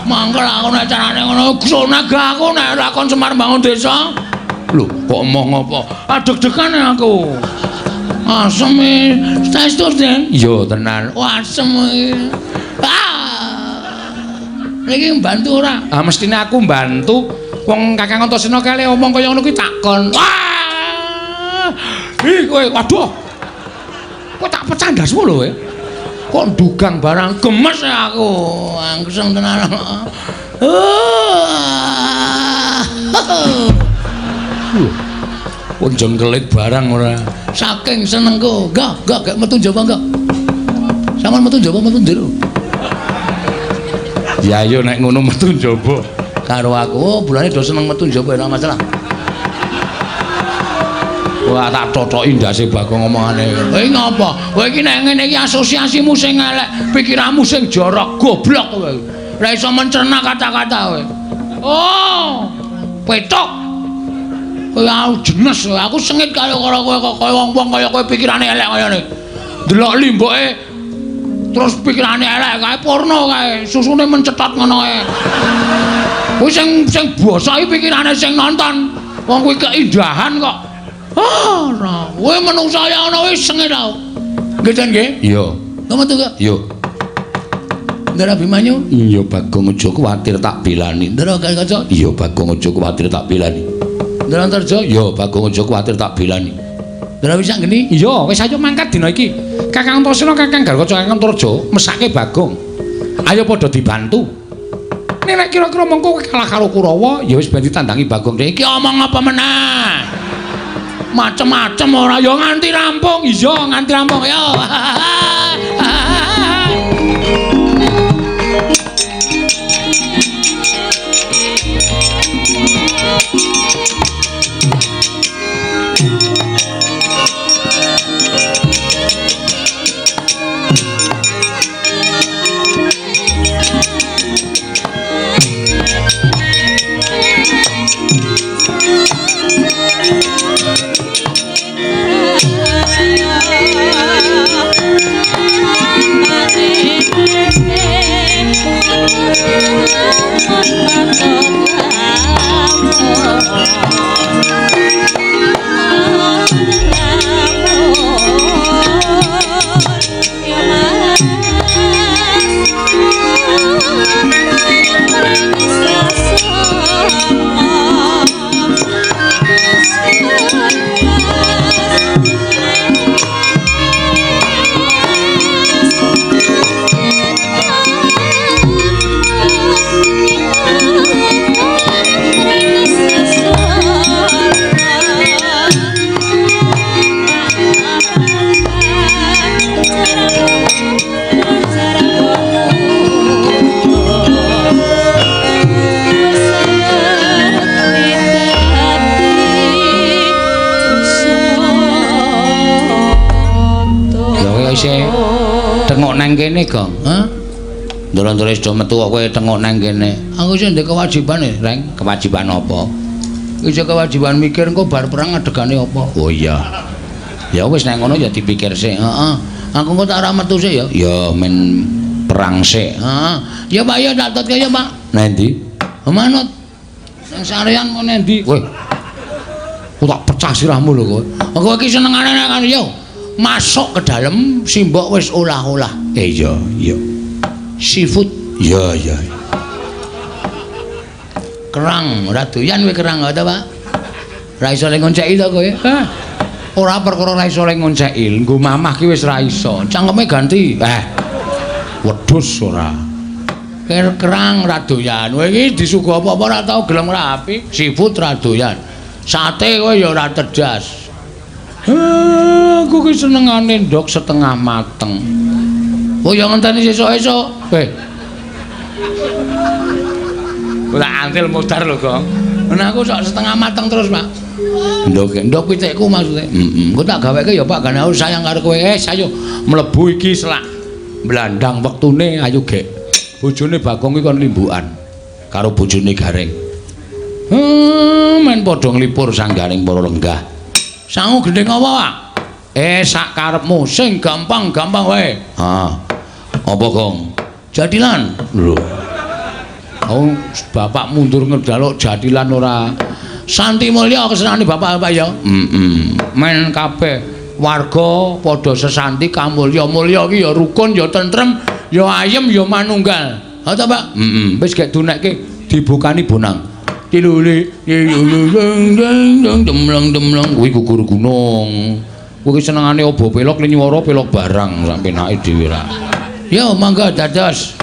Speaker 1: Mangkel aku nek carane ngono, gak aku nek ora kon Semar bangun desa.
Speaker 2: Lho, kok emoh ngopo?
Speaker 1: Ah, deg-degan aku. Asem saestu, Den.
Speaker 2: Iya, tenan.
Speaker 1: Wah, asem iki. Ah. Niki mbantu ora?
Speaker 2: Ah, mestine aku mbantu. Wong Kakang Antasena kale omong kaya ngono kuwi takon.
Speaker 1: Wah! Ih, kowe waduh. Kowe tak pecah ndasmu lho kowe. Kok ndugang barang gemes aku. Angseng tenan.
Speaker 2: Pun jengkelit barang ora.
Speaker 1: Saking senengku. Enggak, gak metu njaba enggak. Sampeyan metu njaba metu njero.
Speaker 2: Ya ayo nek ngono metu njaba.
Speaker 1: Karo aku, oh, bulane do seneng metu njaba ora masalah.
Speaker 2: Wah, tak totoki ndase Bagong omongane.
Speaker 1: Kowe ngapa? Kowe iki nek ngene iki asosiasimu sing elek, pikiranmu sing jorok, goblok kowe. Ora iso mencerna kata-kata kowe. Oh, petok. Kowe aku jenes, aku sengit karo kowe kok kaya wong-wong kaya kowe pikirane elek kaya ngene. Delok limboke terus pikirane elek kae porno kae, susune mencetot ngono kae. Kuwi sing sing basa iki pikirane sing nonton. Wong kuwi keindahan kok. Ah, ora. Kowe menungsa ya ana wis sengit tau. Nggih, Den nggih?
Speaker 2: Iya.
Speaker 1: Lha metu kok?
Speaker 2: Iya.
Speaker 1: Ndara Abimanyu?
Speaker 2: Iya, Bagong aja kuwatir tak belani.
Speaker 1: Ndara Garukaca?
Speaker 2: Iya, Bagong aja kuwatir tak belani.
Speaker 1: Ndara Antarja?
Speaker 2: Iya, Bagong aja kuwatir tak belani.
Speaker 1: Ndara Wisanggeni?
Speaker 2: Iya, wis ayo mangkat dina iki. Kakang Antasena, Kakang Garukaca, Kakang Antarja mesake Bagong. Ayo padha dibantu. Nek kira-kira mengko kowe kalah karo Kurawa, ya wis ben ditandangi Bagong.
Speaker 1: Iki omong apa meneh? Macem-macem ora ya nganti rampung. Iya, nganti rampung ya. Tengok nang kene, Gong. Hah?
Speaker 2: Ndoro-ndoro wis do metu kok kowe tengok nang kene.
Speaker 1: Aku sing ndek kewajiban e,
Speaker 2: Reng. Kewajiban apa?
Speaker 1: Wis kewajiban mikir engko bar perang adegane apa.
Speaker 2: Oh iya. Ya wis nek ngono ya dipikir sik.
Speaker 1: Heeh. Aku engko tak ora metu sik ya.
Speaker 2: Ya men perang sik.
Speaker 1: Heeh. Ya Pak ya tak tutke ya Pak.
Speaker 2: Nang ndi?
Speaker 1: Manut. Nang sarean mau nang ndi?
Speaker 2: Kowe. Aku tak pecah sirahmu lho kowe.
Speaker 1: Kowe iki senengane nek yo. Masuk ke dalam simbok wis olah-olah.
Speaker 2: Iya, iya.
Speaker 1: Seafood.
Speaker 2: Iya, iya.
Speaker 1: Kerang, ora doyan kowe kerang ta, Pak? Ora iso le ngonceki to kowe. Hah.
Speaker 2: Ora perkara ora iso le ngonceki, nggo mamah ki wis ra iso. Cangkeme ganti. Wedhus ora. Kerang ra doyan. Kowe iki disuguh apa-apa ora tau gelem rapi. Seafood ra doyan. Sate kowe ya ora tedas. Aku ki senengane ndok setengah mateng. Oh ya ngenteni sesuk-esuk. Ora antil modar lho, Gong. Nah aku sok setengah mateng terus, Pak. Ndok, ndok pitikku maksudnya. Heeh. Engko tak gaweke ya, Pak, gane aku sayang karo kowe. Ayo mlebu iki selak blandang wektune ayo gek. Bojone Bagong iki kon limbukan karo bojone Gareng. Men padha nglipur sanggaring para lenggah. Sangu gendhing apa, Pak? Sak karepmu sing gampang-gampang wae. Ha. Apa, Gong? Jatilan. Lho. Oh, bapak mundur ngejaluk jatilan ora. Santi mulya kesenane bapak-bapak ya. Heeh. Men kabeh warga padha sesanti kamulya. Mulya iki ya rukun, ya tentrem, ya ayem, ya manunggal. Ha ta, Pak? Heeh. Wis gek dunekke dibukani bonang. Tiluli demleng demleng kuwi gugur gunung. Kuwi senengane obo pelok nyuwara pelok barang sak penake dhewe ra. Yo mangga dados.